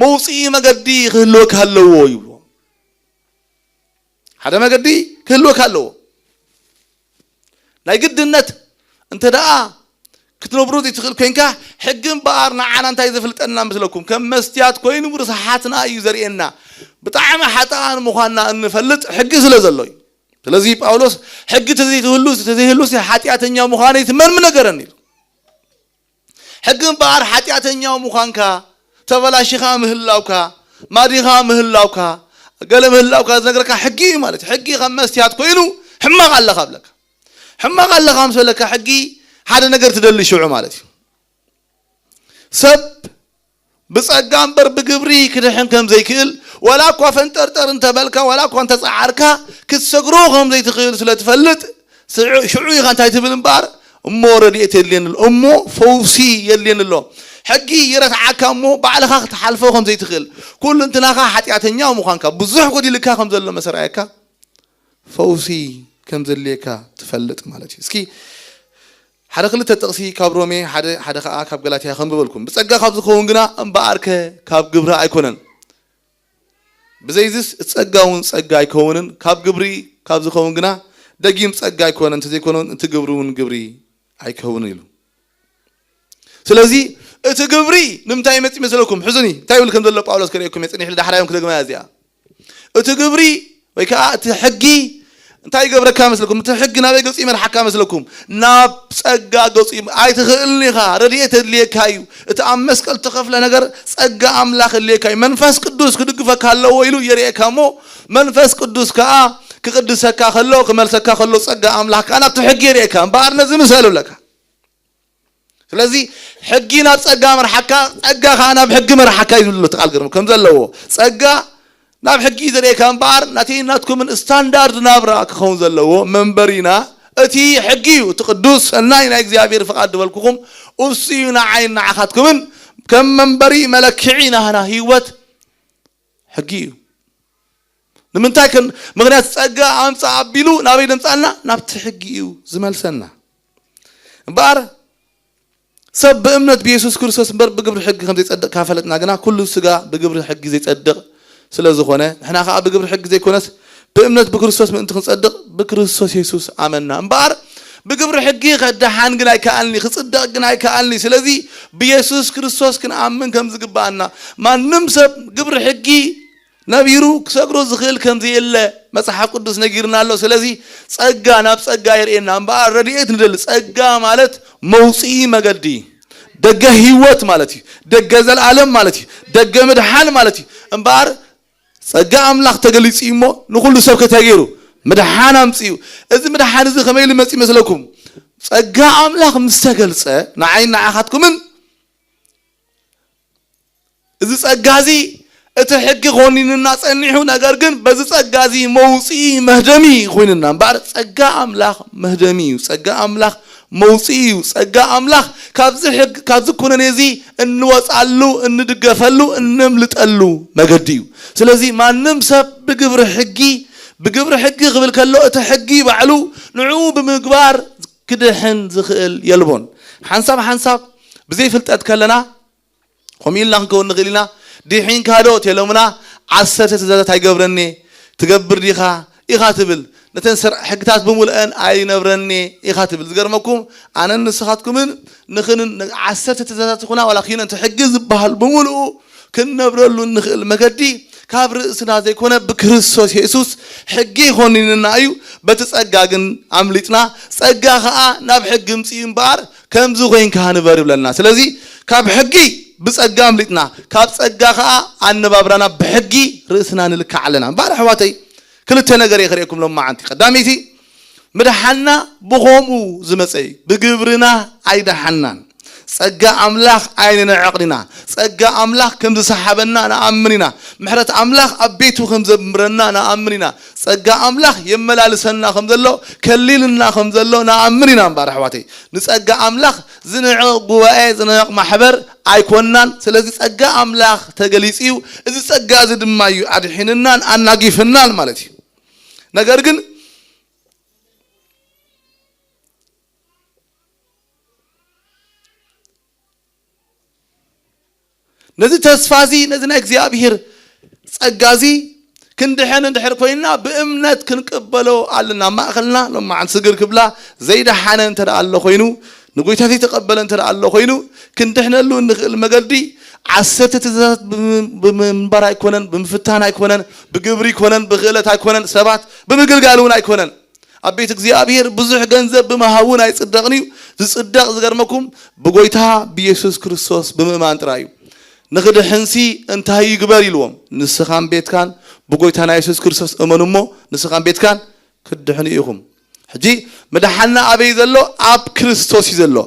መውፅኢ መገዲ ክህልወካ ኣለዎ ይብልዎ። ሓደ መገዲ ክህልወካ ኣለዎ። ናይ ግድነት እንተ ደኣ ክትነብሮ ዘይትኽእል ኮይንካ፣ ሕጊ እምበኣር ንዓና እንታይ ዘፍልጠና መስለኩም? ከም መስትያት ኮይኑ ርስሓትና እዩ ዘርእየና። ብጣዕሚ ሓጥኣን ምዃንና እንፈልጥ ሕጊ ስለ ዘሎ እዩ። ስለዚ ጳውሎስ ሕጊ ተዘይትህሉ፣ ተዘይህሉስ ሓጢኣተኛ ምዃነይ ትመርምር ነገረኒ ኢሉ። ሕጊ እምበኣር ሓጢኣተኛ ምዃንካ፣ ተበላሺኻ ምህላውካ፣ ማዲኻ ምህላውካ፣ ገለ ምህላውካ ዝነግረካ ሕጊ እዩ ማለት እዩ። ሕጊ ከም መስትያት ኮይኑ ሕማቕ ኣለኻ ብለካ። ሕማቕ ኣለኻ ምስ በለካ ሕጊ ሓደ ነገር ትደሊ ሽዑ ማለት እዩ። ሰብ ብጸጋ እምበር ብግብሪ ክድሕን ከም ዘይክእል፣ ወላ እኳ ፈንጠርጠር እንተበልካ፣ ወላ እኳ እንተጸዓርካ፣ ክትሰግሮ ከም ዘይትኽእል ስለ ትፈልጥ፣ ስዑ-፣ ሽዑ ኢኻ እንታይ ትብል እምበኣር? እሞ ረድኤት የድልየኒ ኣሎ፣ እሞ ፈውሲ የድልየኒ ኣሎ። ሕጊ ይረትዓካ እሞ ባዕልኻ ክትሓልፎ ከም ዘይትኽእል፣ ኩሉ እንትናኻ ሓጢኣተኛ ምዃንካ፣ ብዙሕ ጎዲልካ ከም ዘሎ መሰረኣየካ፣ ፈውሲ ከም ዘድልየካ ትፈልጥ ማለት እዩ። እስኪ ሓደ ክልተ ጥቕሲ ካብ ሮሜ፣ ሓደ፣ ሓደ ኸኣ ካብ ገላትያ ከንብበልኩም። ብጸጋ ካብ ዝኸውን ግና እምበኣርከ ካብ ግብሪ ኣይኮነን። ብዘይዝስ እቲ ጸጋ እውን ጸጋ ኣይከውንን፣ ካብ ግብሪ ካብ ዝኸውን ግና ደጊም ጸጋ ኣይኮነን፣ እንተዘይኮነ እውን እቲ ግብሪ እውን ግብሪ ኣይከውንን ኢሉ። ስለዚ እቲ ግብሪ ንምንታይ ይመጽእ ይመስለኩም? ሕዙኒ፣ እንታይ ይብል ከም ዘሎ ጳውሎስ ከርእየኩም እየ፣ ጽኒሕ ኢለ ዳሕራዮም ክደግማ እያ እዚኣ። እቲ ግብሪ ወይ ከዓ እቲ ሕጊ እንታይ ይገብረካ መስለኩም? እቲ ሕጊ ናበይ ገጹ ይመርሓካ መስለኩም? ናብ ጸጋ ገጹ ይም-፣ ኣይትኽእልን ኢኻ። ረድኤት የድልየካ እዩ። እቲ ኣብ መስቀል ተኸፍለ ነገር ጸጋ ኣምላኽ የድልየካ እዩ። መንፈስ ቅዱስ ክድግፈካ ኣለዎ ኢሉ የርእየካ እሞ መንፈስ ቅዱስ ከዓ ክቕድሰካ ከሎ፣ ክመልሰካ ከሎ ጸጋ ኣምላኽ ከዓ ናብቲ ሕጊ የርእየካ። እምበኣር ነዚ ምሰል እብለካ። ስለዚ ሕጊ ናብ ጸጋ መርሓካ፣ ጸጋ ከዓ ናብ ሕጊ መርሓካ እዩ ዝብሎ እቲ ቃል። ገርም ከም ዘለዎ ጸጋ ናብ ሕጊ እዩ ዘርእየካ እምበኣር ናተይ ናትኩምን ስታንዳርድ ናብራ ክኸውን ዘለዎ መንበሪና እቲ ሕጊ እዩ። እቲ ቅዱስ ሰናይ ናይ እግዚኣብሔር ፍቓድ ዝበልኩኹም እሱ እዩ ንዓይን ንዓኻትኩምን ከም መንበሪ መለክዒ ናህና ህይወት ሕጊ እዩ። ንምንታይ ከን ምኽንያት ጸጋ ኣምጻ ኣቢሉ ናበይ ደምጻና? ናብቲ ሕጊ እዩ ዝመልሰና። እምበኣር ሰብ ብእምነት ብየሱስ ክርስቶስ እምበር ብግብሪ ሕጊ ከም ዘይጸድቕ ካፈለጥና ግና ኩሉ ስጋ ብግብሪ ሕጊ ዘይጸድቕ ስለ ዝኾነ ንሕና ከኣ ብግብሪ ሕጊ ዘይኮነስ ብእምነት ብክርስቶስ ምእንቲ ክንጸድቕ ብክርስቶስ የሱስ ኣመና። እምበኣር ብግብሪ ሕጊ ከደሓን ግን ኣይከኣልኒ፣ ክጽደቕ ግን ኣይከኣልኒ። ስለዚ ብየሱስ ክርስቶስ ክንኣምን ከም ዝግባኣና ማንም ሰብ ግብሪ ሕጊ ነቢሩ ክሰግሮ ዝኽእል ከም ዘየለ መጽሓፍ ቅዱስ ነጊርና ኣሎ። ስለዚ ጸጋ ናብ ጸጋ የርእየና እምበኣር ረድኤት ንደሊ። ጸጋ ማለት መውጽኢ መገዲ፣ ደገ ህይወት ማለት እዩ። ደገ ዘልኣለም ማለት እዩ። ደገ ምድሓን ማለት እዩ። እምበኣር ጸጋ ኣምላኽ ተገሊጹ እዩ እሞ ንኹሉ ሰብ ከታይ ገይሩ ምድሓን ኣምጽኡ። እዚ ምድሓን እዚ ከመይ ኢሉ መጽእ ይመስለኩም? ጸጋ ኣምላኽ ምስ ተገልጸ ንዓይን ንዓኻትኩምን እዚ ጸጋ እዚ እቲ ሕጊ ኮኒንና ጸኒሑ፣ ነገር ግን በዚ ጸጋ እዚ መውጽኢ መህደሚ ኮይንና እምበኣር ጸጋ ኣምላኽ መህደሚ እዩ። ጸጋ ኣምላኽ መውጽኢ እዩ። ጸጋ ኣምላኽ ካብዚ ሕግ፣ ካብዚ ኩነኔ እዚ እንወጻሉ፣ እንድገፈሉ፣ እነምልጠሉ መገዲ እዩ። ስለዚ ማንም ሰብ ብግብሪ ሕጊ፣ ብግብሪ ሕጊ ክብል ከሎ እቲ ሕጊ ባዕሉ ንዕኡ ብምግባር ክድሕን ዝኽእል የልቦን። ሓንሳብ ሓንሳብ ብዘይ ፍልጠት ከለና ከምኡ ኢልና ክንከውን ንኽእል ኢና። ድሒንካ ዶ? ተሎምና ዓሰርተ ትእዛዛት ኣይገብረን እየ። ትገብር ዲኻ? ኢኻ ትብል። ነተን ስር-፣ ሕግታት ብምልአን ኣይነብረን እየ ኢኻ ትብል። ዝገርመኩም ኣነን ንስኻትኩምን ንኽንን ዓሰርተ ትእዛዛት ይኹና ዋላ ኪኖ እቲ ሕጊ ዝበሃል ብምልኡ ክንነብረሉ እንኽእል መገዲ ካብ ርእስና ዘይኮነ ብክርስቶስ የሱስ ሕጊ ይኾንንና እዩ። በቲ ጸጋ ግን ኣምሊጥና፣ ጸጋ ኸኣ ናብ ሕጊ ምጽኡ እምበኣር ከምዚ ኮይንካ ንበር ይብለና። ስለዚ ካብ ሕጊ ብጸጋ ኣምሊጥና፣ ካብ ጸጋ ኸኣ ኣነባብራና ብሕጊ ርእስና ንልካዕ ኣለና። እምበኣር ኣሕዋተይ ክልተ ነገር እየ ክርእየኩም ሎማዓንቲ። ቀዳመይቲ ምድሓንና ብኸምኡ ዝመጸ እዩ፣ ብግብርና ኣይደሓንናን። ጸጋ ኣምላኽ ኣይንንዕቕን ኢና። ጸጋ ኣምላኽ ከም ዝሰሓበና ንኣምን ኢና። ምሕረት ኣምላኽ ኣብ ቤቱ ከም ዘምረና ንኣምን ኢና። ጸጋ ኣምላኽ የመላልሰና ከም ዘሎ፣ ከሊልና ከም ዘሎ ንኣምን ኢና እምበኣር ኣሕዋተይ። ንጸጋ ኣምላኽ ዝንዕቕ ጉባኤ፣ ዝንዕቕ ማሕበር ኣይኮንናን። ስለዚ ጸጋ ኣምላኽ ተገሊጹ እዩ። እዚ ጸጋ እዚ ድማ እዩ ኣድሒንናን ኣናጊፍናን ማለት እዩ። ነገር ግን ነዚ ተስፋ እዚ፣ ነዚ ናይ እግዚኣብሔር ጸጋ እዚ ክንድሕን እንድሕር ኮይንና ብእምነት ክንቅበሎ ኣለና። ኣብ ማእከልና ሎማዓንቲ ስግር ክብላ ዘይደሓነ እንተ ደኣ ኣሎ ኮይኑ፣ ንጎይታ ዘይተቐበለ እንተ ደኣ ኣሎ ኮይኑ፣ ክንድሕነሉ እንኽእል መገዲ ዓሰርተ ትእዛዛት ብም-፣ ብምንባር ኣይኮነን፣ ብምፍታን ኣይኮነን፣ ብግብሪ ኣይኮነን፣ ብኽእለት ኣይኮነን፣ ሰባት ብምግልጋል እውን ኣይኮነን። ኣብ ቤት እግዚኣብሔር ብዙሕ ገንዘብ ብምሃብ እውን ኣይጽደቕን እዩ። ዝጽደቕ ዝገርመኩም ብጎይታ ብየሱስ ክርስቶስ ብምእማን ጥራይ እዩ። ንኽድሕንሲ እንታይ ይግበር ኢልዎም? ንስኻን ቤትካን ብጎይታና የሱስ ክርስቶስ እመኑ እሞ ንስኻን ቤትካን ክትድሕኑ ኢኹም። ሕጂ ምድሓንና ኣበይ ዘሎ? ኣብ ክርስቶስ እዩ ዘሎ።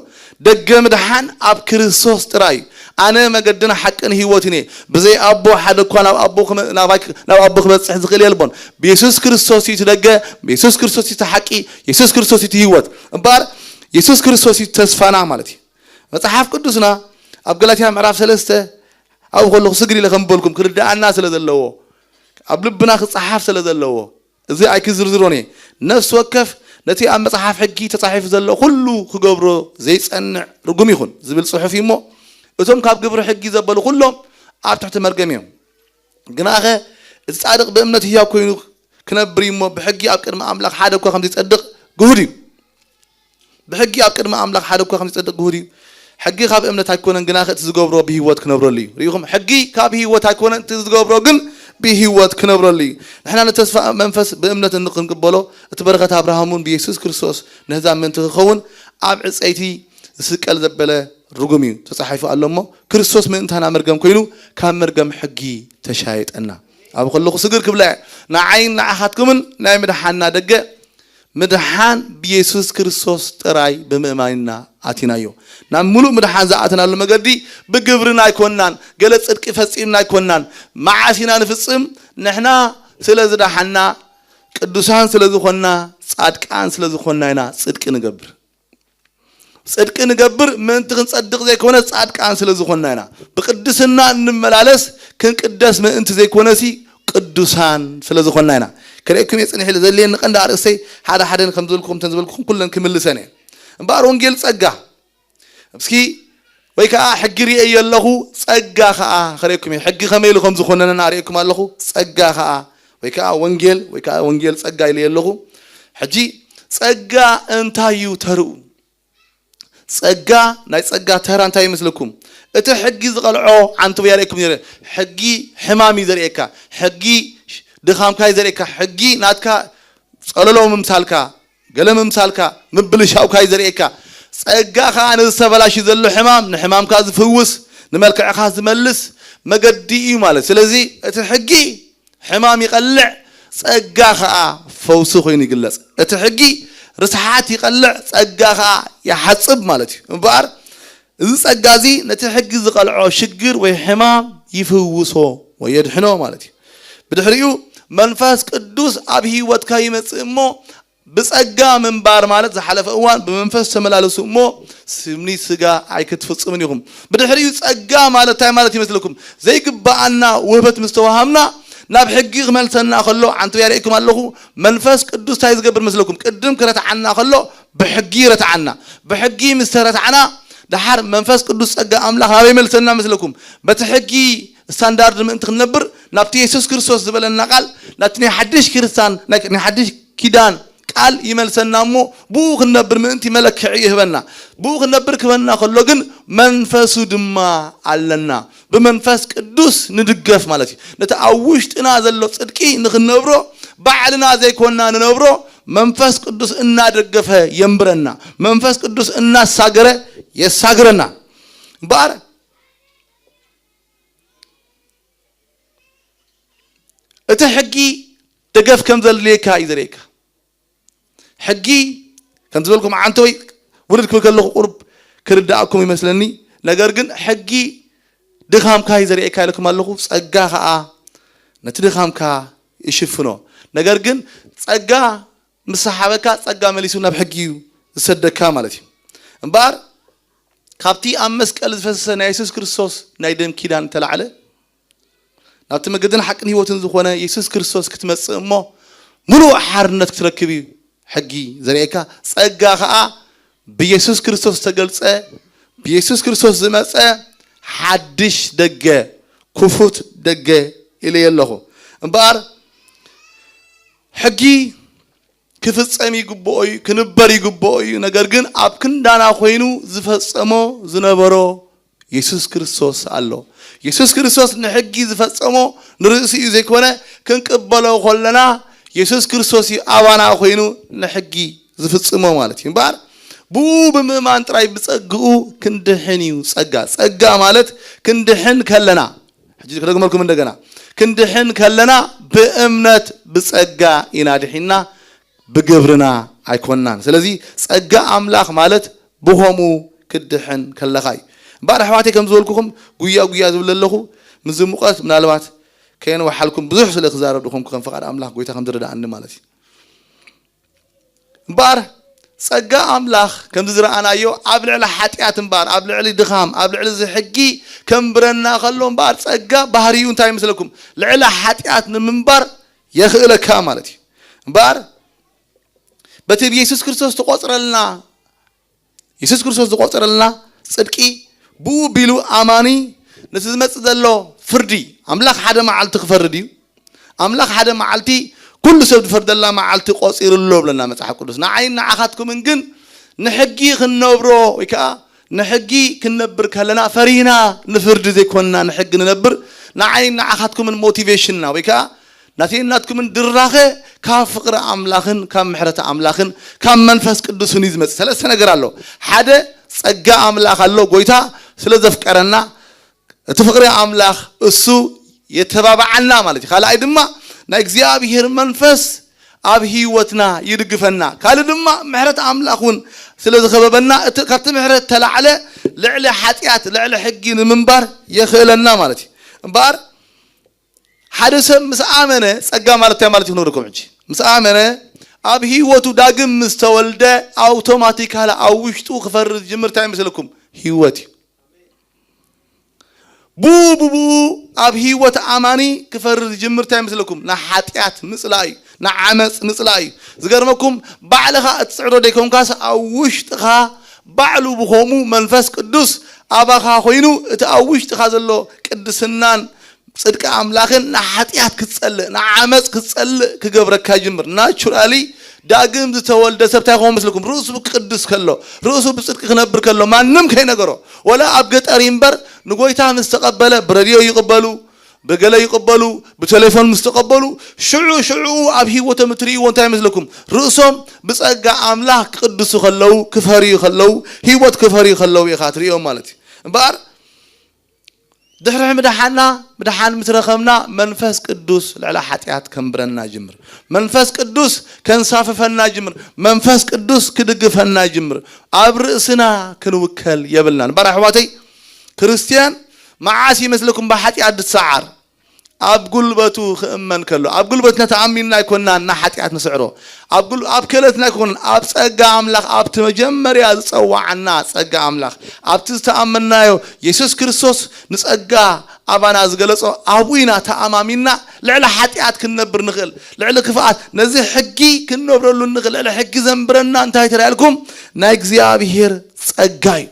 ደገ ምድሓን ኣብ ክርስቶስ ጥራይ እዩ። ኣነ መገድን ሓቅን ህይወትን እየ። ብዘይ ኣቦ ሓደ እኳ ናብ ኣቦ ክመ-፣ ናባይ ክ-፣ ናብ ኣቦ ክበጽሕ ዝኽእል የልቦን። ብየሱስ ክርስቶስ እዩ እቲ ደገ፣ ብየሱስ ክርስቶስ እዩ እቲ ሓቂ፣ የሱስ ክርስቶስ እዩ እቲ ህይወት። እምበኣር የሱስ ክርስቶስ እዩ ተስፋና ማለት እዩ። መጽሓፍ ቅዱስና ኣብ ገላትያ ምዕራፍ ሰለስተ ኣብኡ ከለኹ ስግር ኢለ ከም በልኩም ክርድኣና ስለ ዘለዎ፣ ኣብ ልብና ክጸሓፍ ስለ ዘለዎ፣ እዚ ኣይክዝርዝሮን እየ። ነፍሲ ወከፍ ነቲ ኣብ መጽሓፍ ሕጊ ተጻሒፉ ዘሎ ኩሉ ክገብሮ ዘይጸንዕ ርጉም ይኹን ዝብል ጽሑፍ እዩ እሞ፣ እቶም ካብ ግብሪ ሕጊ ዘበሉ ኩሎም ኣብ ትሕቲ መርገም እዮም። ግናኸ እቲ ጻድቕ ብእምነት ህያው ኮይኑ ክነብር እዩ እሞ፣ ብሕጊ ኣብ ቅድሚ ኣምላኽ ሓደ እኳ ከም ዘይጸድቕ ግሁድ እዩ። ብሕጊ ኣብ ቅድሚ ኣምላኽ ሓደ እኳ ከም ዘይጸድቕ ግሁድ እዩ። ሕጊ ካብ እምነት ኣይኮነን፣ ግናኸ እቲ ዝገብሮ ብህይወት ክነብረሉ እዩ። ርኢኹም? ሕጊ ካብ ህይወት ኣይኮነን፣ እቲ ዝገብሮ ግን ብህይወት ክነብረሉ እዩ። ንሕና ነቲ ተስፋ መንፈስ ብእምነት እንክንቅበሎ፣ እቲ በረኸት ኣብርሃም እውን ብየሱስ ክርስቶስ ነዛ ምእንቲ ክኸውን ኣብ ዕጸይቲ ዝስቀል ዘበለ ርጉም እዩ፣ ተጻሒፉ ኣሎ እሞ፣ ክርስቶስ ምእንታና መርገም ኮይኑ ካብ መርገም ሕጊ ተሻየጠና። ኣብ ከለኹ ስግር ክብላ እየ። ንዓይን ንዓኻትኩምን ናይ ምድሓንና ደገ ምድሓን ብየሱስ ክርስቶስ ጥራይ ብምእማንና ኣቲናዮ። ናብ ምሉእ ምድሓን ዝኣተናሉ መገዲ ብግብርና ኣይኮንናን፣ ገለ ጽድቂ ፈጺምና ኣይኮንናን። መዓስ ኢና ንፍጽም? ንሕና ስለ ዝደሓንና፣ ቅዱሳን ስለ ዝኾንና፣ ጻድቃን ስለ ዝኾንና ኢና ጽድቂ ንገብር። ጽድቂ ንገብር ምእንቲ ክንጸድቕ ዘይኮነ፣ ጻድቃን ስለ ዝኾንና ኢና። ብቅድስና እንመላለስ ክንቅደስ ምእንቲ ዘይኮነሲ፣ ቅዱሳን ስለ ዝኾንና ኢና። ክርእየኩም እየ ጽንሕ ኢለ ዘድልየኒ ቀንዲ ኣርእስተይ ሓደ ሓደን ከም ዝበልኩኹም፣ እተን ዝበልኩኹም ኩለን ክምልሰን እየ። እምበኣር ወንጌል ጸጋ። እስኪ ወይ ከዓ ሕጊ ርእየ ኣለኹ፣ ጸጋ ከዓ ክርእየኩም እየ። ሕጊ ከመይ ኢሉ ከም ዝኾነነና ኣርእየኩም ኣለኹ፣ ጸጋ ከዓ ወይ ከዓ ወንጌል፣ ወይ ከዓ ወንጌል ጸጋ ኢለ ኣለኹ። ሕጂ ጸጋ እንታይ እዩ ተርኡ? ጸጋ፣ ናይ ጸጋ ተራ እንታይ ይመስለኩም? እቲ ሕጊ ዝቐልዖ ዓንተቦይ ኣርእየኩም ነይረ። ሕጊ ሕማም እዩ ዘርእየካ። ሕጊ ድኻምካ እዩ ዘርእየካ። ሕጊ ናትካ ጸለሎ ምምሳልካ፣ ገለ ምምሳልካ፣ ምብልሻውካ እዩ ዘርእየካ። ጸጋ ከኣ ነዚ ተበላሽዩ ዘሎ ሕማም፣ ንሕማምካ ዝፍውስ፣ ንመልክዕካ ዝመልስ መገዲ እዩ ማለት። ስለዚ እቲ ሕጊ ሕማም ይቐልዕ፣ ጸጋ ከኣ ፈውሲ ኮይኑ ይግለጽ። እቲ ሕጊ ርስሓት ይቐልዕ፣ ጸጋ ከኣ ይሓጽብ ማለት እዩ። እምበኣር እዚ ጸጋ እዚ ነቲ ሕጊ ዝቐልዖ ሽግር ወይ ሕማም ይፍውሶ ወይ የድሕኖ ማለት እዩ። ብድሕሪኡ መንፈስ ቅዱስ ኣብ ህይወትካ ይመጽእ እሞ፣ ብጸጋ ምንባር ማለት ዝሓለፈ እዋን ብመንፈስ ተመላለሱ እሞ ስምኒት ስጋ ኣይክትፍጽሙን ኢኹም። ብድሕሪኡ ጸጋ ማለት እንታይ ማለት ይመስለኩም? ዘይግብኣና ውህበት ምስ ተዋሃብና ናብ ሕጊ ክመልሰና ከሎ ዓንተቦይ ኣርእየኩም ኣለኹ። መንፈስ ቅዱስ እንታይ ዝገብር መስለኩም? ቅድም ክረትዓና ከሎ ብሕጊ ይረትዓና። ብሕጊ ምስ ተረትዓና ደሓር መንፈስ ቅዱስ ጸጋ ኣምላኽ ናበይ ይመልሰና መስለኩም? በቲ ሕጊ ስታንዳርድ ምእንቲ ክንነብር ናብቲ የሱስ ክርስቶስ ዝበለና ቃል፣ ናብቲ ናይ ሓድሽ ክርስታን፣ ናይ፣ ናይ ሓድሽ ኪዳን ቃል ይመልሰና እሞ ብኡ ክንነብር ምእንቲ መለክዒ ይህበና። ብኡ ክንነብር ክህበና ከሎ ግን መንፈሱ ድማ ኣለና። ብመንፈስ ቅዱስ ንድገፍ ማለት እዩ። ነቲ ኣብ ውሽጥና ዘሎ ጽድቂ ንኽንነብሮ ባዕልና ዘይኮንና ንነብሮ፣ መንፈስ ቅዱስ እናደገፈ የንብረና። መንፈስ ቅዱስ እናሳገረ የሳግረና። እምበኣር እቲ ሕጊ ደገፍ ከም ዘድልየካ እዩ ዘርእየካ። ሕጊ ከም ዝበልኩም ዓንተቦይ ውርድ ክብል ከለኹ ቁሩብ ክርድኣኩም ይመስለኒ። ነገር ግን ሕጊ ድኻምካ እዩ ዘርእየካ ኢለኩም ኣለኹ። ጸጋ ኸኣ ነቲ ድኻምካ ይሽፍኖ። ነገር ግን ጸጋ ምስ ሰሓበካ ጸጋ መሊሱ ናብ ሕጊ እዩ ዝሰደካ ማለት እዩ። እምበኣር ካብቲ ኣብ መስቀል ዝፈሰሰ ናይ የሱስ ክርስቶስ ናይ ደም ኪዳን ተላዕለ ናብቲ መገድን ሓቅን ህይወትን ዝኾነ የሱስ ክርስቶስ ክትመጽእ እሞ ምሉእ ሓርነት ክትረክብ እዩ ሕጊ ዘርእየካ። ጸጋ ኸኣ ብየሱስ ክርስቶስ ዝተገልጸ፣ ብየሱስ ክርስቶስ ዝመጸ ሓድሽ ደገ፣ ክፉት ደገ ኢለዮ ኣለኹ። እምበኣር ሕጊ ክፍጸም ይግብኦ እዩ፣ ክንበር ይግብኦ እዩ። ነገር ግን ኣብ ክንዳና ኮይኑ ዝፈጸሞ ዝነበሮ የሱስ ክርስቶስ ኣሎ። የሱስ ክርስቶስ ንሕጊ ዝፈጸሞ ንርእሱ እዩ ዘይኮነ፣ ክንቅበሎ ከለና የሱስ ክርስቶስ እዩ ኣባና ኮይኑ ንሕጊ ዝፍጽሞ ማለት እዩ። እምበኣር ብኡ ብምእማን ጥራይ ብጸግኡ ክንድሕን እዩ። ጸጋ፣ ጸጋ ማለት ክንድሕን ከለና፣ ሕጂ ክደግመልኩም እንደገና፣ ክንድሕን ከለና ብእምነት ብጸጋ ኢና ድሒንና፣ ብግብርና ኣይኮንናን። ስለዚ ጸጋ ኣምላኽ ማለት ብኸምኡ ክድሕን ከለኻ እዩ። እምበኣር ኣሕዋተይ ከም ዝበልኩኹም ጉያ ጉያ ዝብል ኣለኹ። ምስዚ ሙቐት ምናልባት ከየንውሓልኩም ብዙሕ ስለ ክዛረብ ድኾንኩ ከም ፍቓድ ኣምላኽ ጎይታ ከም ዝረድኣኒ ማለት እዩ። እምበኣር ጸጋ ኣምላኽ ከምዚ ዝረኣናዮ ኣብ ልዕሊ ሓጢኣት እምበኣር፣ ኣብ ልዕሊ ድኻም፣ ኣብ ልዕሊ እዚ ሕጊ ከንብረና ከሎ እምበኣር ጸጋ ባህሪኡ እንታይ ይመስለኩም? ልዕሊ ሓጢኣት ንምንባር የኽእለካ ማለት እዩ። እምበኣር በቲ ብየሱስ ክርስቶስ ተቖጽረልና፣ የሱስ ክርስቶስ ዝቖጸረልና ጽድቂ ብኡ ቢሉ ኣማኒ ነቲ ዝመጽእ ዘሎ ፍርዲ፣ ኣምላኽ ሓደ መዓልቲ ክፈርድ እዩ። ኣምላኽ ሓደ መዓልቲ ኩሉ ሰብ ዝፈርደላ መዓልቲ ቆጺሩ ኣሎ ብለና መጽሓፍ ቅዱስ። ንዓይን ንዓኻትኩምን ግን ንሕጊ ክንነብሮ ወይ ከዓ ንሕጊ ክንነብር ከለና ፈሪህና ንፍርዲ ዘይኮንና ንሕጊ ንነብር። ንዓይን ንዓኻትኩምን ሞቲቬሽንና ወይ ከዓ ናተይን ናትኩምን ድራኸ ካብ ፍቕሪ ኣምላኽን ካብ ምሕረት ኣምላኽን ካብ መንፈስ ቅዱስን እዩ ዝመጽእ። ሰለስተ ነገር ኣሎ። ሓደ፣ ጸጋ ኣምላኽ ኣሎ። ጎይታ ስለ ዘፍቀረና እቲ ፍቕሪ ኣምላኽ እሱ የተባብዓና ማለት እዩ። ካልኣይ ድማ ናይ እግዚኣብሔር መንፈስ ኣብ ህይወትና ይድግፈና። ካልእ ድማ ምሕረት ኣምላኽ እውን ስለ ዝኸበበና እቲ ካብቲ ምሕረት ተላዕለ ልዕሊ ሓጢኣት ልዕሊ ሕጊ ንምንባር የኽእለና ማለት እዩ። እምበኣር ሓደ ሰብ ምስ ኣመነ፣ ጸጋ ማለት እንታይ ማለት እዩ ክነግረኩም ሕጂ። ምስ ኣመነ ኣብ ህይወቱ ዳግም ምስ ተወልደ ኣውቶማቲካሊ ኣብ ውሽጡ ክፈሪ ዝጅምር እንታይ ይመስለኩም? ህይወት እዩ። ብኡ ብብኡ ኣብ ህይወት ኣማኒ ክፈሪ ዝጅምር እንታይ ይመስለኩም? ንሓጢኣት ምጽላእ እዩ፣ ንዓመጽ ምጽላእ እዩ። ዝገርመኩም ባዕልኻ እትጽዕሮ ደይኮንካስ ኣብ ውሽጥኻ ባዕሉ ብኸምኡ መንፈስ ቅዱስ ኣባኻ ኮይኑ እቲ ኣብ ውሽጥኻ ዘሎ ቅድስናን ጽድቂ ኣምላኽን ንሓጢኣት ክትጸልእ ንዓመጽ ክትጸልእ ክገብረካ ይጅምር። ናቹራሊ ዳግም ዝተወልደ ሰብ እንታይ ይኸውን መስልኩም? ርእሱ ቅዱስ ከሎ፣ ርእሱ ብጽድቂ ክነብር ከሎ፣ ማንም ከይነገሮ፣ ወላ ኣብ ገጠር እምበር ንጎይታ ምስ ተቐበለ ብረድዮ ይቕበሉ፣ ብገለ ይቕበሉ፣ ብቴሌፎን ምስ ተቐበሉ፣ ሽዑ ሽዑ ኣብ ህይወቶም እትርእይዎ እንታይ ይመስለኩም? ርእሶም ብጸጋ ኣምላኽ ክቅድሱ ከለዉ፣ ክፈርዩ ከለዉ፣ ህይወት ክፈርዩ ከለዉ ኢኻ ትርእዮም ማለት እዩ። እምበኣር ድሕሪ ምድሓና፣ ምድሓን ምስ ረኸብና መንፈስ ቅዱስ ልዕሊ ሓጢኣት ከንብረና ይጅምር። መንፈስ ቅዱስ ከንሳፍፈና ይጅምር። መንፈስ ቅዱስ ክድግፈና ይጅምር። ኣብ ርእስና ክንውከል የብልናን። እምበኣር ኣሕዋተይ ክርስትያን መዓስ ይመስለኩም ብሓጢኣት ዝሰዓር? ኣብ ጉልበቱ ክእመን ከሎ፣ ኣብ ጉልበትና ተኣሚንና ኣይኮንናን ንሓጢኣት ንስዕሮ። ኣብ ጉል-፣ ኣብ ክእለትና ኣይኮነን፣ ኣብ ጸጋ ኣምላኽ፣ ኣብቲ መጀመርያ ዝጸዋዓና ጸጋ ኣምላኽ፣ ኣብቲ ዝተኣመንናዮ የሱስ ክርስቶስ ንጸጋ ኣባና ዝገለጾ ኣብኡ ኢና ተኣማሚንና ልዕሊ ሓጢኣት ክንነብር ንኽእል፣ ልዕሊ ክፍኣት ነዚ ሕጊ ክንነብረሉ ንኽእል። ልዕሊ ሕጊ ዘንብረና እንታይ ተራእልኩም? ናይ እግዚኣብሔር ጸጋ እዩ።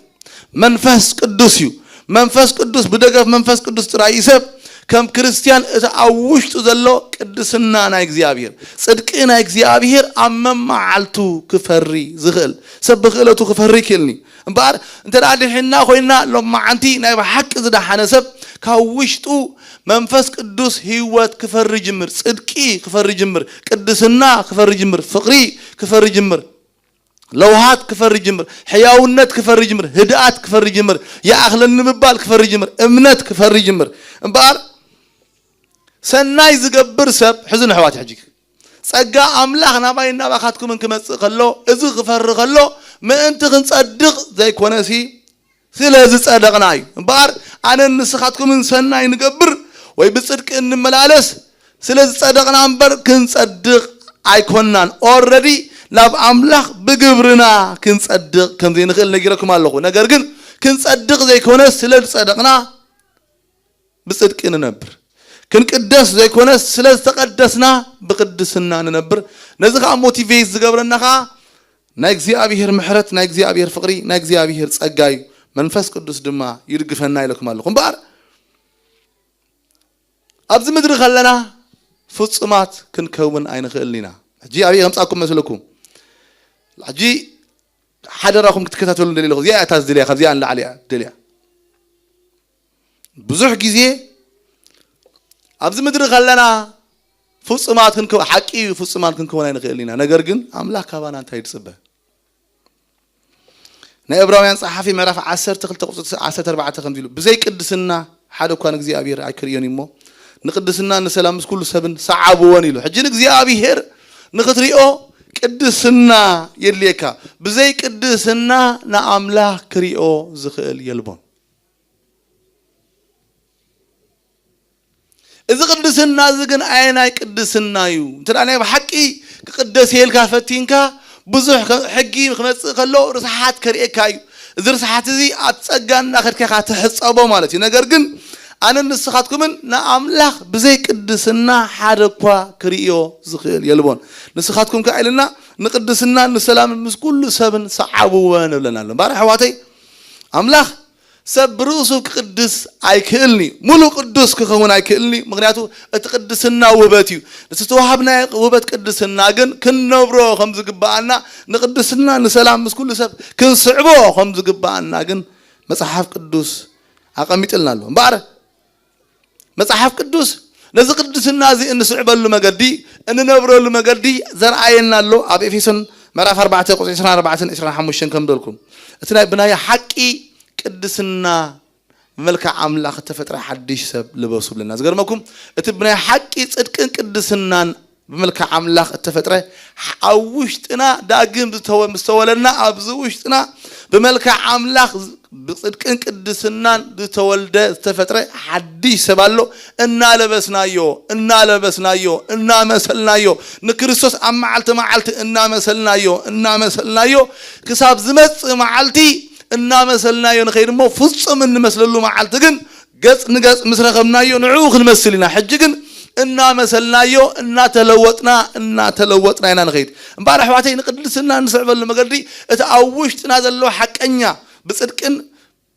መንፈስ ቅዱስ እዩ። መንፈስ ቅዱስ ብደገፍ መንፈስ ቅዱስ ጥራይ እዩ ሰብ ከም ክርስትያን እቲ ኣብ ውሽጡ ዘሎ ቅድስና ናይ እግዚኣብሔር፣ ጽድቂ ናይ እግዚኣብሔር ኣብ መመዓልቱ ክፈሪ ዝኽእል። ሰብ ብክእለቱ ክፈሪ ይክእልኒ። እምበኣር እንተ ደኣ ድሒንና ኮይንና ሎማዓንቲ ናይ ብሓቂ ዝደሓነ ሰብ ካብ ውሽጡ መንፈስ ቅዱስ ህይወት ክፈሪ ጅምር፣ ጽድቂ ክፈሪ ጅምር፣ ቅድስና ክፈሪ ጅምር፣ ፍቕሪ ክፈሪ ጅምር። ለውሃት ክፈሪ ጅምር፣ ሕያውነት ክፈሪ ጅምር፣ ህድኣት ክፈሪ ጅምር፣ ይኣኽለኒ ምባል ክፈሪ ጅምር፣ እምነት ክፈሪ ጅምር። እምበኣር ሰናይ ዝገብር ሰብ፣ ሕዚ ንሕዋት ሕጂ ጸጋ ኣምላኽ ናባይ ናባኻትኩምን ክመጽእ ከሎ፣ እዚ ክፈሪ ከሎ ምእንቲ ክንጸድቕ ዘይኮነሲ ስለ ዝጸደቕና እዩ። እምበኣር ኣነን ንስኻትኩምን ሰናይ ንገብር ወይ ብጽድቂ እንመላለስ ስለ ዝጸደቕና እምበር ክንጸድቕ ኣይኮንናን። ኦረዲ ናብ ኣምላኽ ብግብርና ክንጸድቕ ከም ዘይንኽእል ነጊረኩም ኣለኹ። ነገር ግን ክንጸድቕ ዘይኮነስ ስለ ዝጸደቕና ብጽድቂ ንነብር። ክንቅደስ ዘይኮነስ ስለ ዝተቐደስና ብቕድስና ንነብር። ነዚ ኸኣ ሞቲቬት ዝገብረና ኸኣ ናይ እግዚኣብሔር ምሕረት፣ ናይ እግዚኣብሔር ፍቕሪ፣ ናይ እግዚኣብሔር ጸጋ እዩ። መንፈስ ቅዱስ ድማ ይድግፈና ኢለኩም ኣለኹ። እምበኣር ኣብዚ ምድሪ ከለና ፍጹማት ክንከውን ኣይንኽእልን ኢና። ሕጂ ኣበይ ከምጻኩም መስለኩም? ሕጂ ሓደራኹም ክትከታተሉ እንደልየ ኣለኹ። እዚኣ እያ እታ ዝደልያ፣ ካብዚኣ ንላዕሊ እያ ዝደልያ። ብዙሕ ግዜ ኣብዚ ምድሪ ከለና ፍጹማት ክንከው-፣ ሓቂ እዩ፣ ፍጹማት ክንከውን ኣይንኽእልን ኢና። ነገር ግን ኣምላኽ ካባና እንታይ ይጽበ? ናይ ዕብራውያን ጸሓፊ ምዕራፍ ዓሰርተ ክልተ ቁጽሪ ዓሰርተ ኣርባዕተ ከምዚ ኢሉ፣ "ብዘይ ቅድስና ሓደ እኳ ንእግዚኣብሔር ኣይክርእዮን እዩ እሞ፣ ንቅድስና ንሰላም ምስ ኩሉ ሰብን ሰዓብዎን" ኢሉ። ሕጂ ንእግዚኣብሔር ንኽትሪኦ ቅድስና የድልየካ። ብዘይ ቅድስና ንኣምላኽ ክሪኦ ዝኽእል የልቦን። እዚ ቅድስና እዚ ግን ኣየናይ ቅድስና እዩ? እንተ ደኣ ናይ ብሓቂ ክቅደስ እየ ኢልካ ፈቲንካ፣ ብዙሕ ከ-፣ ሕጊ ክመጽእ ከሎ ርስሓት ከርእየካ እዩ። እዚ ርስሓት እዚ ኣብ ጸጋ እናኸድካ ኢኻ ትሕጸቦ ማለት እዩ። ነገር ግን ኣነን ንስኻትኩምን ንኣምላኽ ብዘይ ቅድስና ሓደ እኳ ክርእዮ ዝኽእል የልቦን። ንስኻትኩም ከኣ ኢልና ንቅድስናን ንሰላምን ምስ ኩሉ ሰብን ሰዓብዎ ንብለና ኣሎ። እምበኣር ኣሕዋተይ፣ ኣምላኽ ሰብ ብርእሱ ክቕድስ ኣይክእልኒ፣ ሙሉእ ቅዱስ ክኸውን ኣይክእልኒ። ምኽንያቱ እቲ ቅድስና ውህበት እዩ። እቲ ዝተዋህብናዮ ውህበት ቅድስና ግን ክንነብሮ ከም ዝግብኣና፣ ንቅድስና ንሰላም ምስ ኩሉ ሰብ ክንስዕቦ ከም ዝግብኣና ግን መጽሓፍ ቅዱስ ኣቐሚጥልና ኣሎ። እምበኣር መጽሓፍ ቅዱስ ነዚ ቅድስና እዚ እንስዕበሉ መገዲ፣ እንነብረሉ መገዲ ዘርኣየና ኣሎ። ኣብ ኤፌሶን ምዕራፍ ኣርባዕተ ቁጽሪ ዕስራን ኣርባዕተን ዕስራን ሓሙሽተን ከም በልኩም፣ እቲ ናይ ብናይ ሓቂ ቅድስና ብመልክዕ ኣምላኽ እተፈጥረ ሓድሽ ሰብ ልበሱ ብለና። ዝገርመኩም፣ እቲ ብናይ ሓቂ ጽድቅን ቅድስናን ብመልክዕ ኣምላኽ እተፈጥረ፣ ኣብ ውሽጥና ዳግም ዝተወ-፣ ምስ ተወለድና፣ ኣብዚ ውሽጥና ብመልክዕ ኣምላኽ ብጽድቅን ቅድስናን ዝተወልደ፣ ዝተፈጥረ ሓድሽ ሰብ ኣሎ። እናለበስናዮ፣ እናለበስናዮ፣ እናመሰልናዮ፣ ንክርስቶስ ኣብ መዓልቲ መዓልቲ እናመሰልናዮ፣ እናመሰልናዮ፣ ክሳብ ዝመጽእ መዓልቲ እናመሰልናዮ ንኸይድ እሞ፣ ፍጹም እንመስለሉ መዓልቲ ግን ገጽ ንገጽ ምስ ረኸብናዮ ንዕኡ ክንመስል ኢና። ሕጂ ግን እናመሰልናዮ፣ እናተለወጥና፣ እናተለወጥና ኢና ንኸይድ። እምበኣር ኣሕዋተይ፣ ንቅድስና እንስዕበሉ መገዲ እቲ ኣብ ውሽጥና ዘሎ ሓቀኛ ብጽድቅን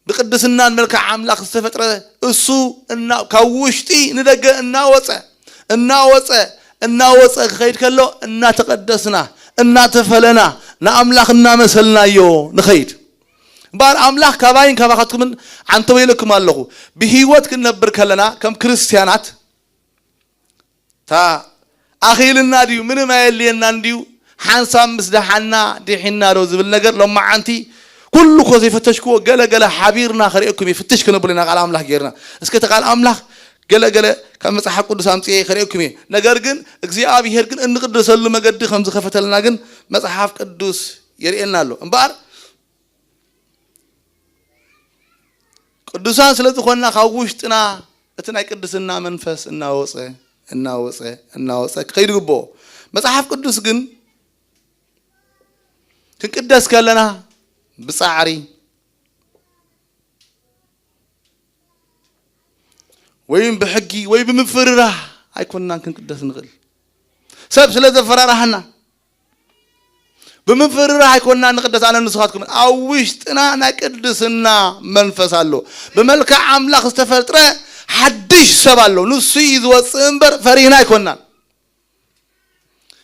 ብቅድስናን መልክዕ ኣምላኽ ዝተፈጥረ እሱ እና-፣ ካብ ውሽጢ ንደገ እናወጸ፣ እናወጸ፣ እናወጸ ክኸይድ ከሎ፣ እናተቐደስና፣ እናተፈለና፣ ንኣምላኽ እናመሰልናዮ ንኸይድ። እምበኣር ኣምላኽ ካባይን ካባኻትኩምን ዓንተው ኢለኩም ኣለኹ። ብህይወት ክንነብር ከለና ከም ክርስትያናት፣ እታ ኣኺልና ድዩ? ምንም ኣየድልየናን ድዩ? ሓንሳብ ምስ ደሓና ድሒና ዶ ዝብል ነገር ሎማዓንቲ ኩሉ እኮ ዘይፈተሽክዎ ገለ ገለ ሓቢርና ከርእየኩም እየ። ፍትሽ ክነብሎ ኢና ቃል ኣምላኽ ጌርና። እስከ እቲ ቃል ኣምላኽ ገለ ገለ ካብ መጽሓፍ ቅዱስ ኣምጽኤ ከርእየኩም እየ። ነገር ግን እግዚኣብሄር ግን እንቅደሰሉ መገዲ ከም ዝኸፈተልና ግን መጽሓፍ ቅዱስ የርእየና ኣሎ። እምበኣር ቅዱሳን ስለ ዝኾንና ካብ ውሽጥና እቲ ናይ ቅድስና መንፈስ እናወጸ፣ እናወጸ፣ እናወጸ ክኸይድ ይግብኦ። መጽሓፍ ቅዱስ ግን ክንቅደስ ከለና ብጻዕሪ ወይም ብሕጊ ወይ ብምፍርራህ ኣይኮንናን ክንቅደስ ንኽእል። ሰብ ስለ ዘፈራርሃና ብምፍርራህ ኣይኮንናን ንቅደስ። ኣነ ንስኻትኩም ኣብ ውሽጥና ናይ ቅድስና መንፈስ ኣሎ። ብመልክዕ ኣምላኽ ዝተፈጥረ ሓድሽ ሰብ ኣሎ። ንሱ እዩ ዝወጽእ እምበር ፈሪህና ኣይኮንናን።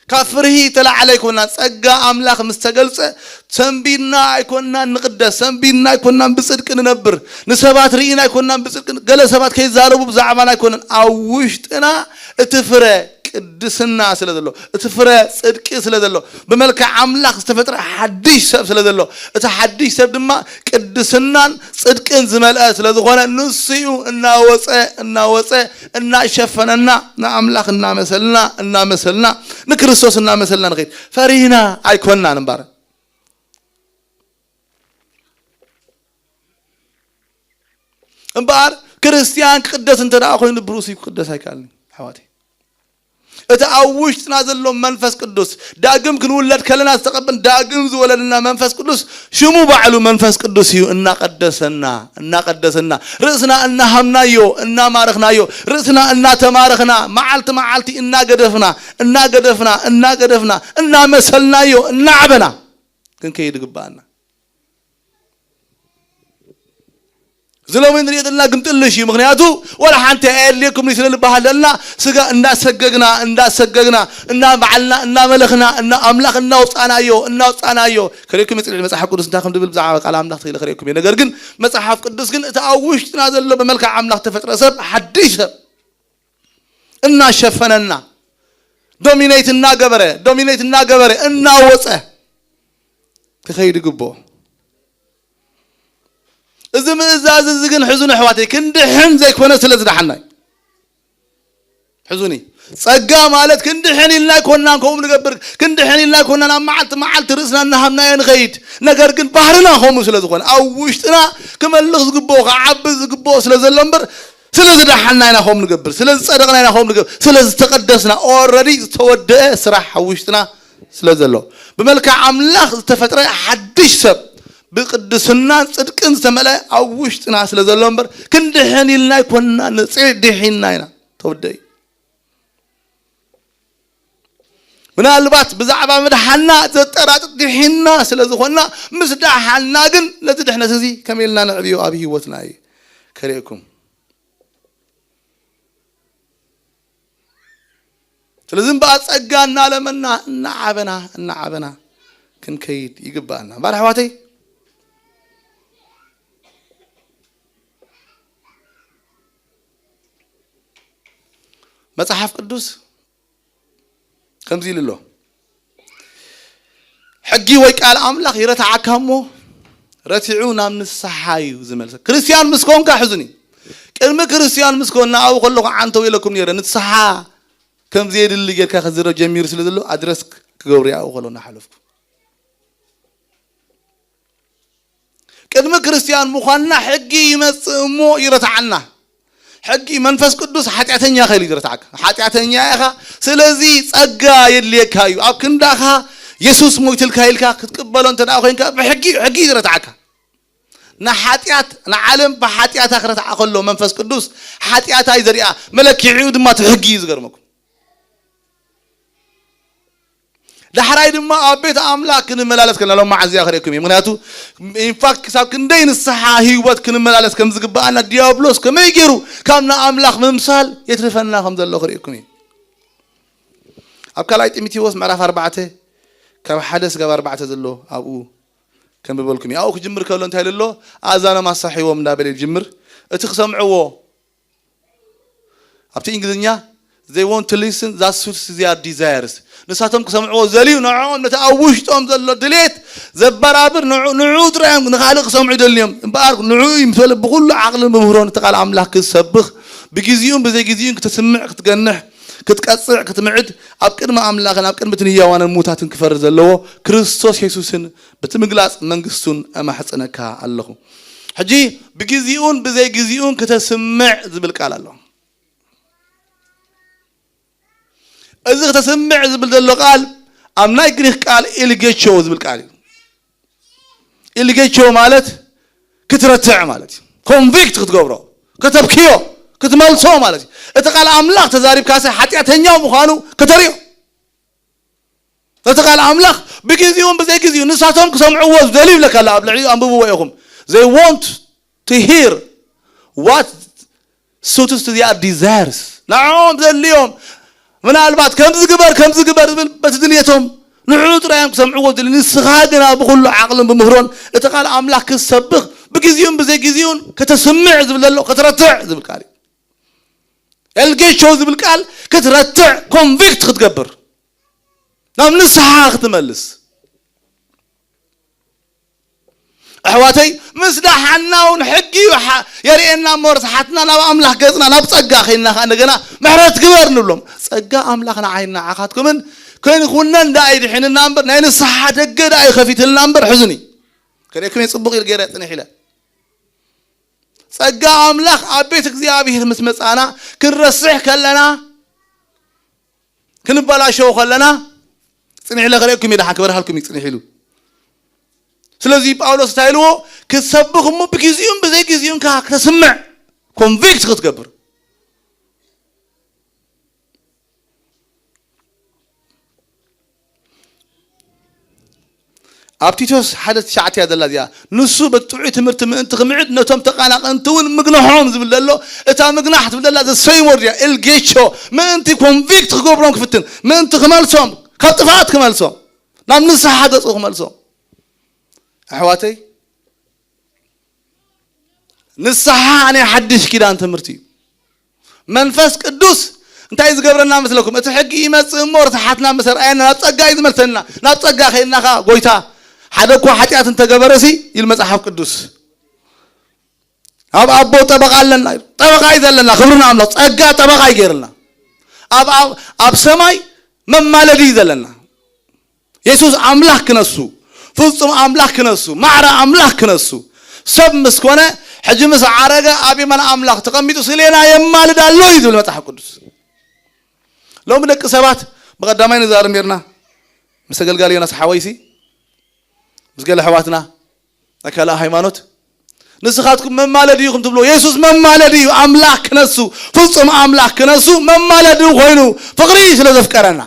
ካብ ፍርሂ ተላዕለ ኣይኮንናን። ጸጋ ኣምላኽ ምስ ተገልጸ ሰንቢድና ኣይኮንናን ንቅደስ፣ ሰንቢድና ኣይኮንናን ብጽድቂ ንነብር፣ ንሰባት ርኢና ኣይኮንናን ብጽድቂ፣ ገለ ሰባት ከይዛረቡ ብዛዕባና ኣይኮነን። ኣብ ውሽጥና እቲ ፍረ ቅድስና ስለ ዘሎ፣ እቲ ፍረ ጽድቂ ስለ ዘሎ፣ ብመልክዕ ኣምላኽ ዝተፈጥረ ሓድሽ ሰብ ስለ ዘሎ፣ እቲ ሓድሽ ሰብ ድማ ቅድስናን ጽድቅን ዝመልአ ስለ ዝኾነ፣ ንሱ እዩ እናወጸ፣ እናወጸ፣ እናሸፈነና፣ ንኣምላኽ እናመሰልና፣ እናመሰልና፣ ንክርስቶስ እናመሰልና ንኸይድ። ፈሪህና ኣይኮንናን እምበር። እምበኣር ክርስትያን ክቕደስ እንተ ደኣ ኮይኑ ብርእሱ ክቕደስ ኣይከኣልን ኣሕዋተይ። እቲ ኣብ ውሽጥና ዘሎ መንፈስ ቅዱስ ዳግም ክንውለድ ከለና ዝተቐበል ዳግም ዝወለደና መንፈስ ቅዱስ ሽሙ ባዕሉ መንፈስ ቅዱስ እዩ። እናቐደሰና፣ እናቐደሰና፣ ርእስና እናሃምናዮ፣ እናማረኽናዮ፣ ርእስና እናተማረኽና፣ መዓልቲ መዓልቲ እናገደፍና፣ እናገደፍና፣ እናገደፍና፣ እናመሰልናዮ፣ እናዓበና ክንከይድ ይግብኣና። እዚ ሎሚ ንሪኦ ዘለና ግምጥልሽ እዩ። ምኽንያቱ ወላ ሓንቲ ኣየድልየኩም ስለ ዝበሃል ዘለና ስጋ እንዳሰገግና እንዳሰገግና እናበዓልና እናመለኽና እና ኣምላኽ እናውፃናዮ እናውፃናዮ ከሪኩም ይፅልእ መፅሓፍ ቅዱስ እንታይ ከም ዝብል ብዛዕባ ቃል ኣምላኽ ትኽእል ከሪኩም እዩ። ነገር ግን መፅሓፍ ቅዱስ ግን እቲ ኣብ ውሽጥና ዘሎ ብመልክዕ ኣምላኽ ተፈጥረ ሰብ ሓድሽ ሰብ እናሸፈነና ዶሚኔት እናገበረ ዶሚኔት እናገበረ እናወፀ ክኸይድ ይግብኦ። እዚ ምእዛዝ እዚ ግን ሕዙን ኣሕዋተይ ክንድሕን ዘይኮነ ስለ ዝደሓናይ ሕዙኒ ጸጋ ማለት ክንድሕን ኢልና ኣይኮናን ከምኡ ንገብር ክንድሕን ኢልና ኣይኮናን ኣብ መዓልቲ መዓልቲ ርእስና እናሃምናዮ ንኸይድ። ነገር ግን ባህርና ከምኡ ስለ ዝኾነ ኣብ ውሽጥና ክመልኽ ዝግብኦ ክዓቢ ዝግብኦ ስለ ዘሎ እምበር ስለ ዝደሓና ኢና ከምኡ ንገብር ስለ ዝጸደቕና ኢና ከምኡ ንገብር ስለ ዝተቐደስና ኦረዲ ዝተወደአ ስራሕ ኣብ ውሽጥና ስለ ዘሎ ብመልክዕ ኣምላኽ ዝተፈጥረ ሓድሽ ሰብ ብቅድስናን ጽድቅን ዝተመልአ ኣብ ውሽጥና ስለ ዘሎ እምበር ክንድሕን ኢልና ኣይኮንና ንጽ ድሒንና ኢና ተወደይ ምናልባት ብዛዕባ ምድሓና ዘጠራጥር ድሒና ስለ ዝኾንና፣ ምስ ደሓና ግን ነዚ ድሕነት እዚ ከመይ ኢልና ነዕብዮ ኣብ ህይወትና እዩ ከርእየኩም። ስለዚ እምበኣር ጸጋ እናለመና፣ እናዓበና፣ እናዓበና ክንከይድ ይግብኣና። እምበኣር ኣሕዋተይ፣ መጽሓፍ ቅዱስ ከምዚ ኢሉ ኣሎ። ሕጊ ወይ ቃል ኣምላኽ ይረትዓካ እሞ፣ ረቲዑ ናብ ንስሓ እዩ ዝመልሰ። ክርስትያን ምስ ኮንካ፣ ሕዙኒ፣ ቅድሚ ክርስትያን ምስ ኮንና፣ ኣብኡ ከለኹ ዓንተው ኢለኩም ነይረ። ንስሓ ከም ዘየድሊ ጌርካ ክዝረብ ጀሚሩ ስለ ዘሎ፣ ኣድረስ ክገብሩ እየ ኣብኡ ከለኹ እናሓለፍኩ። ቅድሚ ክርስትያን ምዃንና ሕጊ ይመጽእ እሞ ይረትዓና። ሕጊ፣ መንፈስ ቅዱስ ሓጢኣተኛ ከይሉ ይረትዓካ። ሓጢኣተኛ ኢኻ፣ ስለዚ ጸጋ የድልየካ እዩ። ኣብ ክንዳኻ የሱስ ሞይትልካ ኢልካ ክትቅበሎ እንተ ደኣ ኮይንካ፣ ብሕጊ፣ ሕጊ እዩ ዝረትዓካ። ንሓጢኣት፣ ንዓለም ብሓጢኣታ ክረትዓ ከሎ መንፈስ ቅዱስ፣ ሓጢኣታ እዩ ዘሪኣ፣ መለኪዒኡ ድማ እቲ ሕጊ እዩ። ዝገርመኩም። ዳሕራይ ድማ ኣብ ቤት ኣምላኽ ክንመላለስ ከለና፣ ሎም መዓዝ እያ ክርእየኩም እየ። ምኽንያቱ፣ ኢንፋክት፣ ክሳብ ክንደይ ንስሓ ህይወት ክንመላለስ ከም ዝግብኣና፣ ዲያብሎስ ከመይ ገይሩ ካብ ንኣምላኽ ምምሳል የትርፈና ከም ዘሎ ክርእየኩም እየ። ኣብ ካልኣይ ጢሞቴዎስ ምዕራፍ ኣርባዕተ፣ ካብ ሓደ ስጋብ ኣርባዕተ ዘሎ ኣብኡ ከንብበልኩም እየ። ኣብኡ ክጅምር ከሎ እንታይ ኢሉ ኣሎ? ኣእዛኖም ኣሳሒቦም እንዳበለ ይጅምር። እቲ ክሰምዕዎ፣ ኣብቲ እንግሊዝኛ፣ they want to listen that suits their desires። ንሳቶም ክሰምዕዎ ዘልዩ፣ ንዕኦም ነቲ ኣብ ውሽጦም ዘሎ ድሌት ዘበራብር፣ ንዑ፣ ንዑ ጥራይ እዮም ንኻልእ ክሰምዑ ይደልዮም። እምበኣር ንዑ ምስ በለ ብኹሉ ዓቕልን ብምህሮን እቲ ቃል ኣምላኽ ክትሰብኽ፣ ብግዜኡን ብዘይግዜኡን ክትስምዕ፣ ክትገንሕ፣ ክትቀጽዕ፣ ክትምዕድ፣ ኣብ ቅድሚ ኣምላኽን ኣብ ቅድሚ እቲ ንህያዋንን ምዉታትን ክፈርድ ዘለዎ ክርስቶስ የሱስን በቲ ምግላጽ መንግስቱን እማሕጽነካ ኣለኹ። ሕጂ ብግዜኡን ብዘይግዜኡን ከተስምዕ ዝብል ቃል ኣሎ። እዚ ከተስምዕ ዝብል ዘሎ ቃል ኣብ ናይ ግሪክ ቃል ኢልጌቾ ዝብል ቃል እዩ። ኢልጌቾ ማለት ክትረትዕ ማለት እዩ። ኮንቪክት ክትገብሮ፣ ከተብክዮ፣ ክትመልሶ ማለት እዩ። እቲ ቃል ኣምላኽ ተዛሪብካሲ ሓጢኣተኛ ምዃኑ ከተርእዮ። ነቲ ቃል ኣምላኽ ብግዜኡን ብዘይግዜኡ ንሳቶም ክሰምዕዎ ዝደልዩ ይብለካ ኣሎ። ኣብ ልዕሊኡ ኣንብብዎ ኢኹም። They want to hear what suits to their desires። ንዕኦም ዘድልዮም፣ ምናልባት ከምዚ ግበር፣ ከምዚ ግበር ዝብል በቲ ድልየቶም ንዕኡ ጥራይ እዮም ክሰምዕዎ ዝደልዩ። ንስኻ ግና ብኹሉ ዓቕልን ብምህሮን እቲ ቃል ኣምላኽ ክትሰብኽ ብግዜኡን ብዘይግዜኡን ከተስምዕ ዝብል ዘሎ፣ ከተረትዕ ዝብል ቃል እዩ። ኢልጌቾ ዝብል ቃል ክትረትዕ፣ ኮንቪክት ክትገብር፣ ናብ ንስሓ ክትመልስ። ኣሕዋተይ፣ ምስ ደሓና እውን ሕጊ እዩ ሓ-፣ የርእየና እሞ፣ ርስሓትና ናብ ኣምላኽ ገጽና ናብ ጸጋ ኸይድና ኸዓ እንደገና ምሕረት ግበር ንብሎም። ጸጋ ኣምላኽ ንዓይን ንዓኻትኩምን ከይንኹነን ደኣ እዩ ድሒንና እምበር፣ ናይ ንስሓ ደገ ደኣ እዩ ኸፊትልና እምበር፣ ሕዙኒ። ከርእየኩም እየ፣ ጽቡቕ ኢል ገይረ ጽንሕ ኢለ። ጸጋ ኣምላኽ ኣብ ቤት እግዚኣብሔር ምስ መጻና፣ ክንረስሕ ከለና፣ ክንበላሸው ከለና፣ ጽንሕ ኢለ ከርእየኩም እየ፣ ደሓን ክበርሃልኩም እዩ ጽንሕ ኢሉ። ስለዚ ጳውሎስ እንታይ ኢልዎ? ክትሰብኽ እሞ ብግዜኡን ብዘይግዜኡን ከኣ ክተስምዕ፣ ኮንቪክት ክትገብር። ኣብ ቲቶስ ሓደ ትሽዓተ እያ ዘላ እዚኣ። ንሱ በቲ ጥዑይ ትምህርቲ ምእንቲ ክምዕድ ነቶም ተቓናቐንቲ እውን ምግንሖም ዝብል ዘሎ፣ እታ ምግናሕ ትብል ዘላ ዘሰይሞ ድያ? ኤልጌቾ፣ ምእንቲ ኮንቪክት ክገብሮም ክፍትን፣ ምእንቲ ክመልሶም፣ ካብ ጥፍኣት ክመልሶም፣ ናብ ንስሓ ገጹ ክመልሶም። ኣሕዋተይ፣ ንስሓ ናይ ሓድሽ ኪዳን ትምህርቲ እዩ። መንፈስ ቅዱስ እንታይ እዩ ዝገብረና መስለኩም? እቲ ሕጊ ይመጽእ እሞ ርስሓትና ምስ ኣርኣየና ናብ ጸጋ እዩ ዝመልሰና። ናብ ጸጋ ከይድና ኸዓ ጎይታ፣ ሓደ እኳ ሓጢኣት እንተገበረሲ ኢሉ መጽሓፍ ቅዱስ፣ ኣብ ኣቦ ጠበቓ ኣለና እዩ። ጠበቓ እዩ ዘለና። ክብሪ ንኣምላኽ። ጸጋ ጠበቓ እዩ ገይርልና። ኣብ፣ ኣብ፣ ኣብ ሰማይ መማለዲ እዩ ዘለና። የሱስ ኣምላኽ ክነሱ፣ ፍጹም ኣምላኽ ክነሱ፣ ማዕረ ኣምላኽ ክነሱ፣ ሰብ ምስ ኮነ፣ ሕጂ ምስ ዓረገ ኣብ የማን ኣምላኽ ተቐሚጡ ስሌና የማልድ ኣሎ እዩ ዝብል መጽሓፍ ቅዱስ። ሎሚ ደቂ ሰባት፣ ብቐዳማይ ንዛረብ ኔርና ምስ ኣገልጋሊ ዮናስ ሓወይሲ፣ ምስ ገለ ኣሕዋትና ናይ ካልእ ሃይማኖት፣ ንስኻትኩም መማለዲ ኢኹም ትብልዎ። የሱስ መማለዲ እዩ። ኣምላኽ ክነሱ፣ ፍጹም ኣምላኽ ክነሱ መማለዲ ኮይኑ፣ ፍቕሪ ስለ ዘፍቀረና።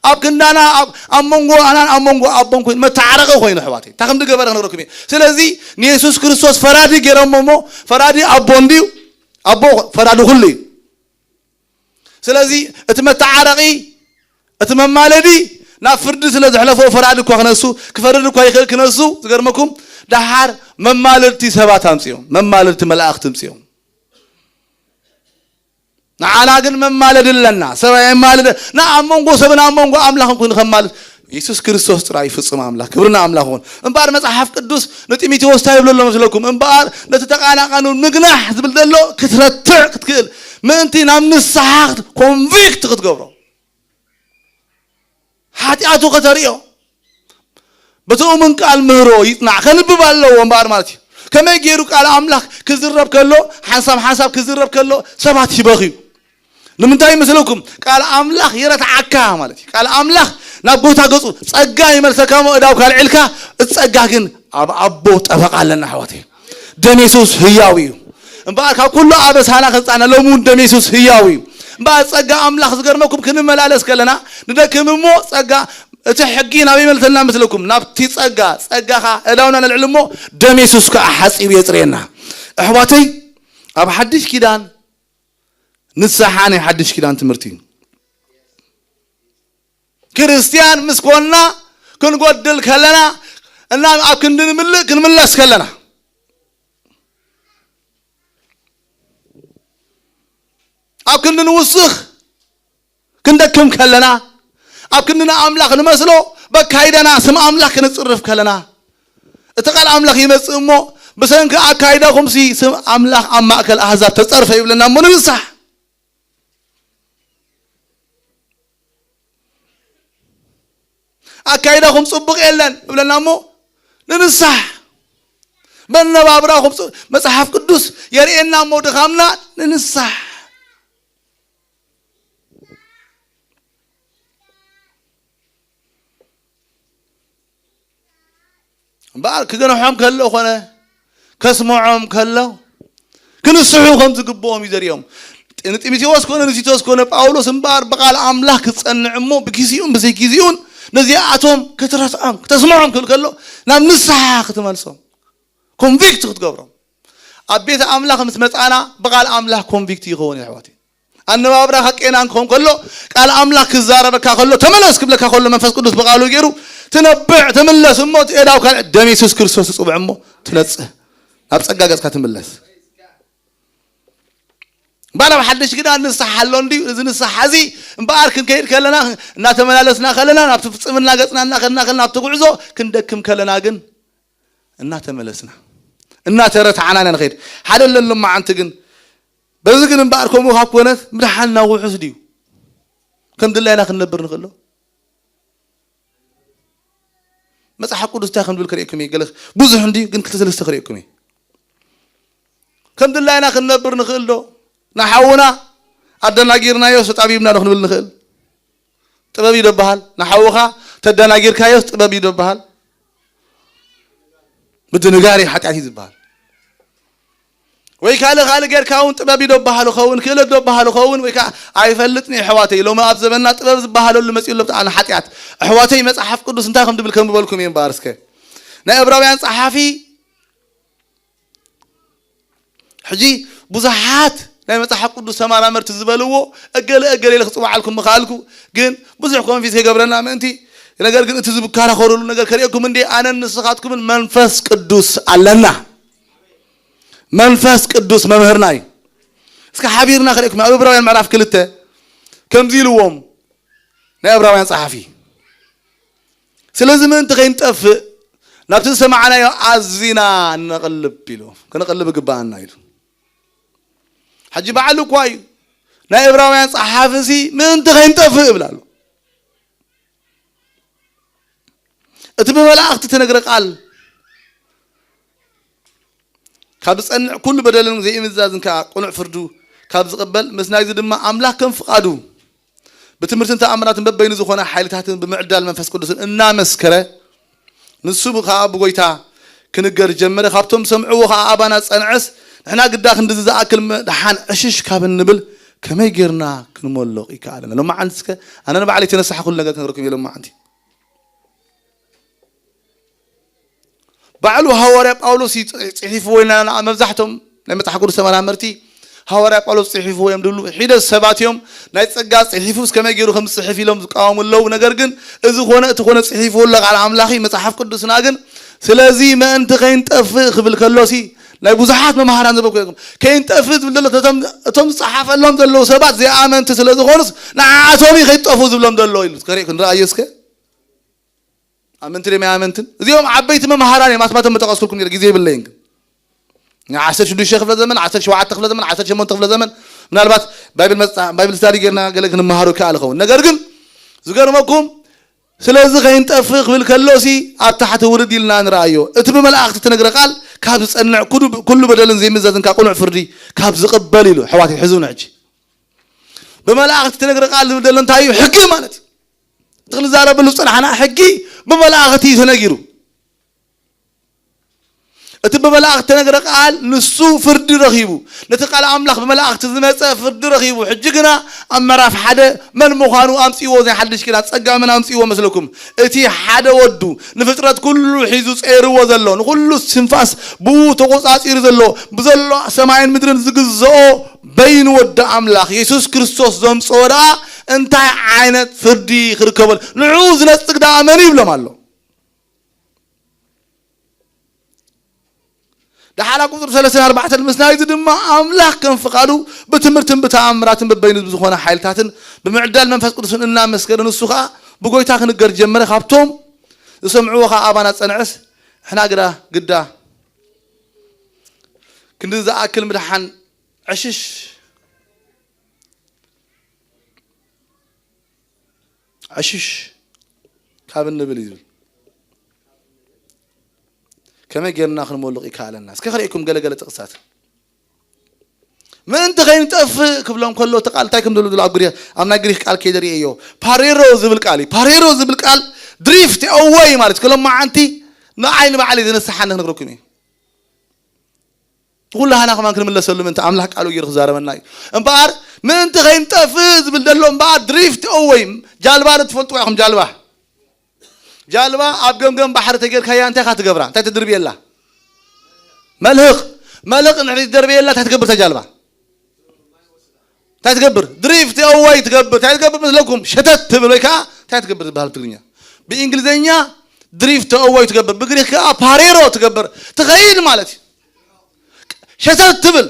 ኣብ ክንዳና ኣብ ኣብ መንጎ ኣናን ኣብ መንጎ ኣቦን ኮይኑ መተዓረቂ ኮይኑ ኣሕዋተይ እንታይ ከም ዝገበረ ክነግረኩም እየ። ስለዚ ንየሱስ ክርስቶስ ፈራዲ ገይሮሞ እሞ ፈራዲ ኣቦ እንድዩ። ኣቦ ፈራዲ ኩሉ እዩ። ስለዚ እቲ መተዓረቂ እቲ መማለዲ ናብ ፍርዲ ስለ ዘሕለፎ ፈራዲ እኳ ክነሱ ክፈርድ እኳ ይኽእል ክነሱ ዝገርመኩም ደሓር መማለድቲ ሰባት ኣምፅኦም መማለድቲ መላእኽቲ ኣምፅኦም። ንዓና ግን መማለዲ ኣለና። ሰብ ኣየማልደ ና ኣብ መንጎ ሰብን ኣብ መንጎ ኣምላኽን ኮይኑ ከማልድ የሱስ ክርስቶስ ጥራይ ፍጹም ኣምላኽ ክብርና ኣምላኽ ይኹን። እምበኣር መጽሓፍ ቅዱስ ንጢሞቴዎስ እንታይ ይብሎ ኣሎ መስለኩም? እምበኣር ነቲ ተቃናቃኑ ምግናሕ ዝብል ዘሎ ክትረትዕ ክትክእል ምእንቲ ናብ ንስሓ ኮንቪክት ክትገብሮ ሓጢኣቱ ከተርእዮ በቲ እሙን ቃል ምህሮ ይጽናዕ ከንብብ ኣለዎ እምበኣር ማለት እዩ። ከመይ ገይሩ ቃል ኣምላኽ ክዝረብ ከሎ ሓንሳብ ሓንሳብ ክዝረብ ከሎ ሰባት ይበኽዩ። ንምንታይ ይመስለኩም? ቃል ኣምላኽ ይረትዓካ ማለት እዩ። ቃል ኣምላኽ ናብ ጎይታ ገጹ ጸጋ ይመልሰካ እሞ እዳው ካልዕልካ እቲ ጸጋ ግን ኣብ ኣቦ ጠበቃ ኣለና ኣሕዋተይ። ደም የሱስ ህያው እዩ። እምበኣር ካብ ኩሉ ኣበሳና ከንጻና ሎሚ እውን ደም የሱስ ህያው እዩ። እምበኣር ጸጋ ኣምላኽ ዝገርመኩም ክንመላለስ ከለና ንደክም እሞ ጸጋ እቲ ሕጊ ናበይ መልሰልና መስለኩም? ናብቲ ጸጋ ጸጋኻ እዳውና ነልዕል እሞ ደም የሱስ ከዓ ሓጺቡ የጽርየና። ኣሕዋተይ ኣብ ሓድሽ ኪዳን ንስሓ ናይ ሓድሽ ኪዳን ትምህርቲ እዩ። ክርስትያን ምስ ኮንና ክንጎድል ከለና እና ኣብ ክንዲ ንምልእ ክንምለስ ከለና ኣብ ክንዲ ንውስኽ ክንደክም ከለና ኣብ ክንዲ ንኣምላኽ ንመስሎ በካይዳና ስም ኣምላኽ ክንጽርፍ ከለና እቲ ቃል ኣምላኽ ይመጽእ እሞ ብሰንኪ ኣካይዳኹምሲ ስም ኣምላኽ ኣብ ማእከል ኣህዛብ ተጸርፈ ይብለና እሞ ንንሳሕ ኣካይዳኹም ጽቡቕ የለን እብለና እሞ ንንሳሕ መነባብራኹም መጽሓፍ ቅዱስ የርእየና እሞ ድኻምና ንንሳሕ እምበኣር ክገንሖም ከሎ ኮነ ከስምዖም ከሎ ክንስሑ ከም ዝግብኦም እዩ ዘርእዮም። ንጢሞቴዎስ ኮነ ንቲቶስ ኮነ ጳውሎስ እምበኣር ብቃል ኣምላኽ ክጸንዕ እሞ ብግዜኡን ብዘይ ግዜኡን ነዚኣቶም ክትረትዖም ክተስምዖም ክብል ከሎ ናብ ንስሓ ክትመልሶም ኮንቪክት ክትገብሮም ኣብ ቤት ኣምላኽ ምስ መጻና ብቃል ኣምላኽ ኮንቪክት ይኸውን የሕዋት ኣነባብራኻ ቄና እንክኾን ከሎ ቃል ኣምላኽ ክዛረበካ ከሎ ተመለስ ክብለካ ከሎ መንፈስ ቅዱስ ብቃሉ ገይሩ ትነብዕ ትምለስ እሞ ትኤዳው ካልዕ ደም የሱስ ክርስቶስ ትጽውዕ እሞ ትነጽህ ናብ ጸጋ ገጽካ ትምለስ እምበኣር ኣብ ሓድሽ ግዳ ንስሓ ኣሎ እንድዩ እዚ ንስሓ እዚ እምበኣር ክንከይድ ከለና እናተመላለስና ከለና ናብቲ ፍጽምና ገጽና እናኸድና ከለና ኣብቲ ጉዕዞ ክንደክም ከለና ግን እናተመለስና እናተረታዕና ኢና ንኸይድ ሓደ ለሎማዓንቲ ግን በዚ ግን እምበኣር ከምኡ ካብ ኮነት ምድሓንና ውሑስ ድዩ ከም ድላይና ክንነብር ንኽእሎ መፅሓፍ ቅዱስ እንታይ ከም ዝብል ክርእየኩም እየ ገለ ብዙሕ እንድዩ ግን ክልተ ሰለስተ ክርእየኩም እየ ከም ድላይና ክንነብር ንኽእል ዶ ንሓውና ኣደናጊርናዮ ተጣቢብና ዶ ክንብል ንኽእል ጥበብ እዩ ደበሃል ንሓውኻ ተደናጊርካዮስ ጥበብ እዩ ደበሃል ምድንጋር እዩ ሓጢኣት እዩ ዝበሃል ወይ ካልእ ካልእ ጌርካ እውን ጥበብ እዩ ደበሃል ኸውን ክእለት ደበሃል ኸውን ወይ ከዓ ኣይፈልጥን እዩ ኣሕዋተይ ሎሚ ኣብ ዘበንና ጥበብ ዝበሃለሉ መፅኡ ኣሎ ብጣዕሚ ሓጢኣት ኣሕዋተይ መፅሓፍ ቅዱስ እንታይ ከም ድብል ከም ዝበልኩም እየ እምበኣር እስከ ናይ እብራውያን ፀሓፊ ሕጂ ብዙሓት ናይ መጽሓፍ ቅዱስ ተመራመርቲ ዝበልዎ እገለ እገለ ኢለ ክጽውዓልኩም ምኽኣልኩ ግን ብዙሕ ኮንፊዝ ከይገብረና ምእንቲ ነገር ግን እቲ ዝከራኸሩሉ ነገር ከርእየኩም እንዲ ኣነን ንስኻትኩምን መንፈስ ቅዱስ ኣለና መንፈስ ቅዱስ መምህርና እዩ እስከ ሓቢርና ከርእየኩም ኣብ እብራውያን ምዕራፍ ክልተ ከምዚ ኢልዎም ናይ እብራውያን ጸሓፊ ስለዚ ምእንቲ ከይንጠፍእ ናብቲ ዝሰማዕናዮ ኣዚና ነቕልብ ኢሉ ክንቕልብ ይግበኣና ኢሉ ሕጂ በዓሉ እኳ እዩ ናይ እብራውያን ጸሓፊ ሲ ምእንቲ ከይንጠፍእ ይብል ኣሎ እቲ ብመላእኽቲ ተነግረ ቃል ካብ ዝጸንዕ ኩሉ በደልን ዘይምእዛዝን ከኣ ቅኑዕ ፍርዱ ካብ ዝቕበል ምስ ናይዚ ድማ ኣምላኽ ከም ፍቓዱ ብትምህርትን ተኣምራትን በበይኑ ዝኾነ ሓይልታትን ብምዕዳል መንፈስ ቅዱስን እናመስከረ ንሱ ከኣ ብጎይታ ክንገር ጀመረ ካብቶም ሰምዕዎ ከኣ ኣባና ጸንዐስ ንሕና ግዳ ክንድዚ ዝኣክል መድሓን ዕሽሽ ካብ እንብል ከመይ ጌርና ክንመልቕ ይከኣለና? ሎማዓንቲ እስከ ኣነ ንባዕለይ ተነሳሕኩሉ ነገር ክነግረኩም እየ። ሎማዓንቲ ባዕሉ ሃዋርያ ጳውሎስ እዩ ጽ- ጽሒፍዎ ኢና። ንዓ መብዛሕቶም ናይ መጽሓፍ ቅዱስ ተመራመርቲ ሃዋርያ ጳውሎስ ጽሒፍዎ እዮም ድብሉ ሒደት ሰባት እዮም። ናይ ጸጋ ጽሒፉ እስከመይ ገይሩ ከም ዝጽሕፍ ኢሎም ዝቃወሙ ኣለዉ። ነገር ግን እዚ ኮነ እቲ ኮነ ጽሒፍዎ ኣሎ ቃል ኣምላኺ መጽሓፍ ቅዱስና ግን። ስለዚ ምእንቲ ከይንጠፍእ ክብል ከሎሲ ናይ ብዙሓት መምሃራን ዘበኩ እዮም። ከይንጠፍእ ዝብል ዘሎ እቶም እቶም ዝጸሓፈሎም ዘለዉ ሰባት ዘይኣመንቲ ስለ ዝኾኑስ ንዓኣቶም እዩ ከይጠፉ ዝብሎም ዘሎ ኢሉ ከሪእ ክንረኣዮ እስከ። ኣመንትን ደም ኣመንትን እዚኦም ዓበይቲ መምሃራን እዮም። ኣስማቶም መጠቐስኩልኩም ነይረ፣ ግዜ የብለይን። ግን ናይ ዓሰርተ ሽዱሽተ ክፍለ ዘመን፣ ዓሰርተ ሸውዓተ ክፍለ ዘመን፣ ዓሰርተ ሸሞንተ ክፍለ ዘመን ምናልባት ባይብል መጽ- ባይብል ስታዲ ጌርና ገለ ክንመሃሮ ይከኣል ይኸውን። ነገር ግን ዝገርመኩም ስለዚ ከይንጠፍእ ክብል ከሎሲ ኣብ ታሕቲ ውርድ ኢልና ንረኣዮ። እቲ ብመላእኽቲ እተነግረ ቃል ካብ ዝጸንዕ ኩሉ ኩሉ በደልን ዘይምዘዝን ካብ ቅኑዕ ፍርዲ ካብ ዝቕበል ኢሉ። ኣሕዋት ሕዝብና ሕጂ ብመላእኽቲ እተነግረ ቃል ዝብል ዘሎ እንታይ እዩ? ሕጊ ማለት እዩ። እቲ ክንዛረበሉ ዝጸናሕና ሕጊ ብመላእኽቲ እዩ ተነጊሩ። እቲ ብመላእኽቲ እተነግረ ቃል ንሱ ፍርዲ ረኺቡ፣ ነቲ ቃል ኣምላኽ ብመላእኽቲ ዝመጸ ፍርዲ ረኺቡ። ሕጂ ግና ኣብ ምዕራፍ ሓደ መን ምዃኑ ኣምጽእዎ፣ ናይ ሓድሽ ኪዳን ጸጋ መን ኣምጽእዎ መስለኩም? እቲ ሓደ ወዱ ንፍጥረት ኩሉ ሒዙ ጸይርዎ ዘሎ፣ ንኹሉ ስንፋስ ብኡ ተቖጻጺሩ ዘሎ፣ ብዘሎ ሰማይን ምድርን ዝግዝኦ በይኑ ወዲ ኣምላኽ የሱስ ክርስቶስ ዘምጽኦ ደኣ እንታይ ዓይነት ፍርዲ ክርከበሉ? ንዕኡ ዝነጽግ ደኣ መን እዩ ይብሎም ኣሎ። ደሓራ ቁጽሪ ሰለስተ ኣርባዕተ ምስናይ እዚ ድማ ኣምላኽ ከም ፍቓዱ ብትምህርትን ብተኣምራትን በበይኑ ብዝኾነ ሓይልታትን ብምዕዳል መንፈስ ቅዱስን እናመስገነ ንሱ ኸኣ ብጎይታ ክንገር ጀመረ። ካብቶም ዝሰምዕዎ ኸኣ ኣባና ጸንዐስ ሕና ግዳ ግዳ ክንዲ ዝኣክል ምድሓን ዕሽሽ ዕሽሽ ካብ እንብል እዩ ዝብል። ከመይ ጌርና ክንመልቕ ይከኣለና? እስከ ከርእየኩም ገለገለ ጥቕሳት። ምእንቲ ከይንጠፍእ ክብሎም ከሎ እቲ ቃል እንታይ ከም ዝብል ኣብ ግሪክ ኣብ ናይ ግሪክ ቃል ከይደ ርእየዮ። ፓሬሮ ዝብል ቃል እዩ። ፓሬሮ ዝብል ቃል ድሪፍት ኣወይ ማለት እዩ። ከሎም መዓንቲ ንዓይ ንባዕለይ ዘነስሓኒ ክነግረኩም እዩ። ኩላህና ከማን ክንምለሰሉ ምእንቲ ኣምላኽ ቃሉ ገይሩ ክዛረበና እዩ። እምበኣር ምእንቲ ከይንጠፍእ ዝብል ዘሎ እምበኣር ድሪፍት ኣወይ ጃልባ ዶ ትፈልጥዋ ኢኹም? ጃልባ ጃልባ ኣብ ገምገም ባሕሪ ተጌርካያ እንታይ ኢኻ ትገብራ? እንታይ ተድርብየላ? መልህቕ መልህቕ እንድሕሪ ትደርብየላ እንታይ ትገብር እታ ጃልባ? እንታይ ትገብር? ድሪፍት ኣወይ ትገብር። እንታይ ትገብር መስለኩም? ሸተት ትብል ወይ ከዓ እንታይ ትገብር ዝበሃል ብትግርኛ? ብእንግሊዝኛ ድሪፍት ኣወይ ትገብር፣ ብግሪክ ከዓ ፓሬሮ ትገብር፣ ትኸይድ ማለት እዩ። ሸተት ትብል።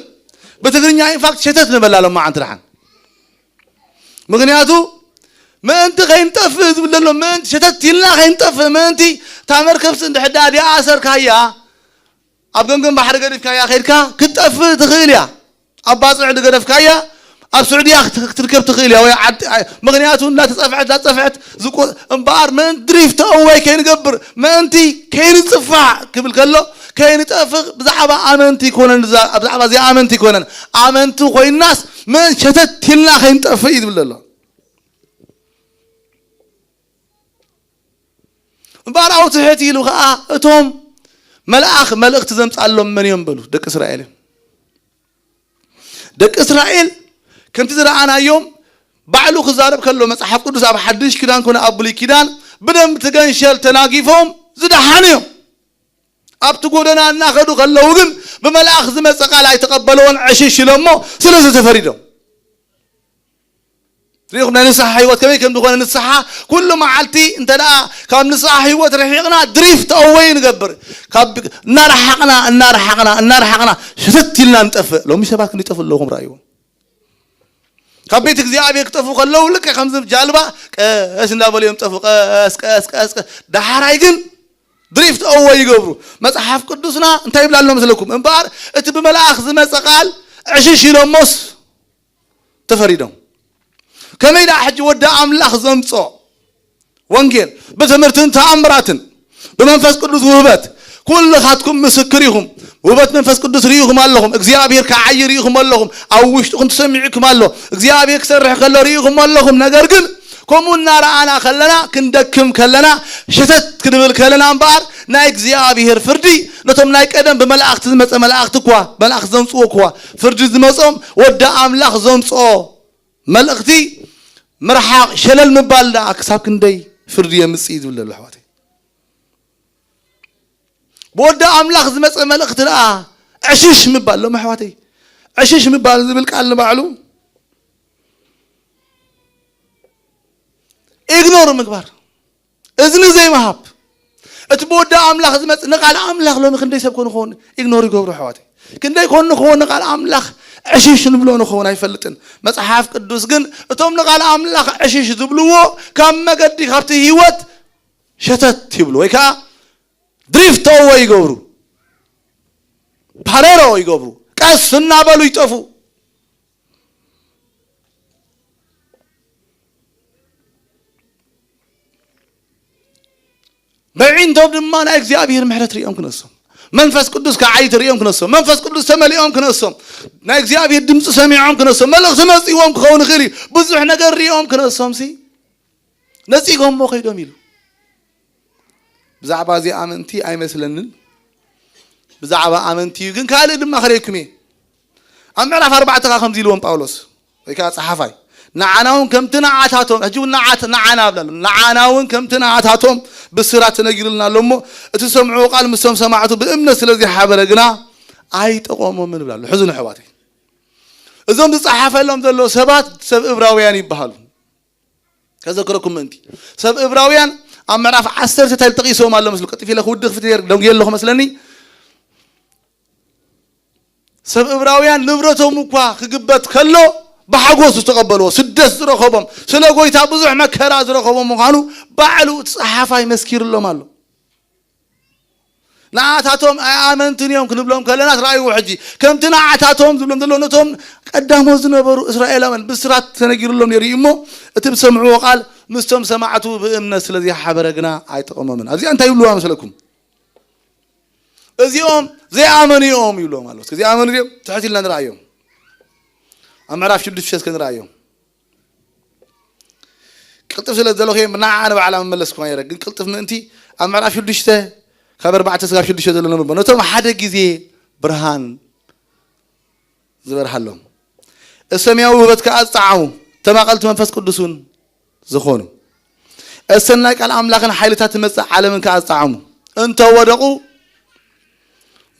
ብትግርኛ ኢንፋክት ሸተት ንበላ ሎማዓንቲ ደሓን። ምክንያቱ ምእንቲ ከይንጠፍእ ዝብል ዘሎ ምእንቲ ሸተት ኢልና ከይንጠፍእ ምእንቲ እታ መርከብሲ እንድሕዳ ዲኣ ኣሰርካያ ኣብ ገምገም ባሕሪ ገዲፍካያ ከይድካ ክትጠፍእ ትኽእል እያ። ኣብ ባጽዕ ዝገደፍካያ ኣብ ስዑድያ ክት- ክትርከብ ትኽእል እያ ወይ ዓዲ ኣይ- ምክንያቱ እንዳተጸፍዐት እንዳተጸፍዐት ዝቆ እምበኣር ምእንቲ ድሪፍት ኣወይ ከይንገብር ምእንቲ ከይንጽፋዕ ክብል ከሎ ከይንጠፍእ ብዛዕባ ኣመንቲ ይኮነን ብዛ- ብዛዕባ ዘይኣመንቲ ይኮነን ኣመንቲ ኮይናስ ምእንቲ ሸተት ኢልና ከይንጠፍእ እዩ ዝብል ዘሎ። እምበኣር ኣብኡ ትሕት ኢሉ ኸዓ እቶም መልኣኽ መልእኽቲ ዘምጻሎም መን እዮም በሉ? ደቂ እስራኤል እዮም። ደቂ እስራኤል ከምቲ ዝረኣናዮም ባዕሉ ክዛረብ ከሎ መጽሓፍ ቅዱስ ኣብ ሓድሽ ኪዳን ኮነ ኣብ ብሉይ ኪዳን ብደም ትገንሸል ተናጊፎም ዝደሓኑ እዮም። ኣብቲ ጎደና እናኸዱ ከለዉ ግን ብመልኣኽ ዝመጸ ቃል ኣይተቐበልዎን ዕሽሽ ኢሎሞ ስለዚ ተፈሪዶም። ሪኢኹም ናይ ንስሓ ህይወት ከመይ ከም ዝኾነ ንስሓ ኩሉ መዓልቲ እንተ ደኣ ካብ ንስሓ ህይወት ርሒቕና ድሪፍት ኣወይ ንገብር ካብ እናረሓቕና እናረሓቕና እናረሓቕና ሽትት ኢልና ንጠፍእ ሎሚ ሰባት ክንጠፍእ ኣለኹም ረኣይዎም ካብ ቤት እግዚኣብሔር ክጠፍኡ ከለዉ ልክዕ ከምዚ ጃልባ ቀስ እንዳበሉ እዮም ጠፍኡ ቀስ ቀስ ቀስ ቀስ ዳሓራይ ግን ድሪፍት ኣወይ ይገብሩ መፅሓፍ ቅዱስና እንታይ ይብላ ኣሎ መስለኩም እምበኣር እቲ ብመልኣኽ ዝመፀ ቃል ዕሽሽ ኢሎሞስ ተፈሪዶም ከመይ ደኣ ሕጂ ወዲ ኣምላኽ ዘምጾ ወንጌል ብትምህርትን ተኣምራትን ብመንፈስ ቅዱስ ውህበት ኩልኻትኩም ምስክር ኢኹም ውህበት መንፈስ ቅዱስ ርኢኹም ኣለኹም እግዚኣብሔር ክዓይ ርኢኹም ኣለኹም ኣብ ውሽጥኹም ተሰሚዕኩም ኣሎ እግዚኣብሔር ክሰርሕ ከሎ ርኢኹም ኣለኹም ነገር ግን ከምኡ እናረኣና ከለና ክንደክም ከለና ሸተት ክንብል ከለና እምበኣር ናይ እግዚኣብሔር ፍርዲ ነቶም ናይ ቀደም ብመላእኽቲ ዝመፀ መላእኽቲ እኳ መላእኽቲ ዘምፅዎ እኳ ፍርዲ ዝመፆም ወዲ ኣምላኽ ዘምፅኦ መልእኽቲ ምርሓቕ፣ ሸለል ምባል ደኣ ክሳብ ክንደይ ፍርዲ የምጽእ እዩ ዝብል ዘሎ ኣሕዋተይ። ብወዲ ኣምላኽ ዝመጸ መልእኽቲ ደኣ ዕሽሽ ምባል። ሎም ኣሕዋተይ፣ ዕሽሽ ምባል ዝብል ቃል ንባዕሉ ኢግኖር ምግባር፣ እዝኒ ዘይምሃብ። እቲ ብወዲ ኣምላኽ ዝመጽእ ንቃል ኣምላኽ ሎሚ ክንደይ ሰብ ኮን ኾን ኢግኖር ይገብሩ ኣሕዋተይ። ክንደይ ኮን ኾን ንቃል ኣምላኽ ዕሽሽ ንብሎ ንኸውን ኣይፈልጥን። መጽሓፍ ቅዱስ ግን እቶም ንቃል ኣምላኽ ዕሽሽ ዝብልዎ ካብ መገዲ ካብቲ ህይወት ሸተት ይብሉ ወይ ከዓ ድሪፍት ኣወይ ይገብሩ፣ ፓረሮ ይገብሩ፣ ቀስ እናበሉ ይጠፉ። በዒንቶም ድማ ናይ እግዚኣብሔር ምሕረት ሪኦም ክነሶም፣ መንፈስ ቅዱስ ከዓይት ሪኦም ክነሶም፣ መንፈስ ቅዱስ ተመሊኦም ክነሶም፣ ናይ እግዚኣብሔር ድምፂ ሰሚዖም ክነሶም፣ መልእኽቲ መፂዎም ክኸውን ይኽእል እዩ። ብዙሕ ነገር ሪኦም ክነሶም ሲ ነፂጎሞ ከይዶም ኢሉ። ብዛዕባ እዚ ኣመንቲ ኣይመስለንን፣ ብዛዕባ ኣመንቲ እዩ። ግን ካልእ ድማ ክረይኩም እየ። ኣብ ምዕራፍ ኣርባዕተ ከዓ ከምዚ ኢልዎም ጳውሎስ ወይ ከዓ ፀሓፋይ፣ ንዓና እውን ከምቲ ንዓታቶም፣ ሕጂ እውን ንዓት-፣ ንዓና ኣብላሉ፣ ንዓና እውን ከምቲ ንዓታቶም ብስራት ተነጊሩልና ኣሎ እሞ፣ እቲ ዝሰምዕዎ ቃል ምስቶም ሰማዕቱ ብእምነት ስለ ዘይሓበረ ግና ኣይጠቐሞምን እብላሉ። ሕዚ ንሕዋተይ፣ እዞም ዝፀሓፈሎም ዘሎ ሰባት ሰብ እብራውያን ይበሃሉ። ከዘክረኩም ምእንቲ፣ ሰብ እብራውያን ኣብ ምዕራፍ ዓሰርተ እንታይ ጠቂሶም ኣሎ መስሉ? ቀጢፍ ኢለ ክውድእ ክፍት ነይር ደንጉየ ኣለኹ መስለኒ። ሰብ እብራውያን ንብረቶም እኳ ክግበት ከሎ ብሓጎስ ዝተቐበልዎ፣ ስደት ዝረኸቦም፣ ስለ ጎይታ ብዙሕ መከራ ዝረኸቦም ምዃኑ ባዕሉ እቲ ጸሓፋይ መስኪርሎም ኣሎ። ንኣታቶም ኣይ ኣመንትን እዮም ክንብሎም ከለና ትረኣይዎ። ሕጂ ከምቲ ንኣታቶም ዝብሎም ዘሎ ነቶም ቀዳሞት ዝነበሩ እስራኤላውያን ብስራት ተነጊሩሎም ነይሩ እዩ እሞ፣ እቲ ዝሰምዕዎ ቃል ምስቶም ሰማዕቱ ብእምነት ስለ ዘይሓበረ ግና ኣይጠቐሞምን። ኣብዚኣ እንታይ ይብልዋ መስለኩም? እዚኦም ዘይኣመኑ እዮም ይብሎም ኣለዉ። እስኪ ዘይኣመኑ ድዮም? ትሕት ኢልና ንርኣዮም። ኣብ ምዕራፍ ሽዱሽተ እስከ ንርኣዮም። ቅልጥፍ ስለ ዘለኹ እየ ንዓ ንባዕላ ምመለስኩ ነይረ፣ ግን ቅልጥፍ ምእንቲ ኣብ ምዕራፍ ሽዱሽተ ካብ ኣርባዕተ ስጋብ ሽዱሽተ ዘሎ ነንብቦ። ነቶም ሓደ ግዜ ብርሃን ዝበርሃሎም፣ እሰምያዊ ውህበት ከኣ ዝጠዓሙ፣ ተማቐልቲ መንፈስ ቅዱስ እውን ዝኾኑ፣ እሰናይ ቃል ኣምላኽን ሓይልታት ትመጽእ ዓለምን ከኣ ዝጠዓሙ እንተ ወደቑ፣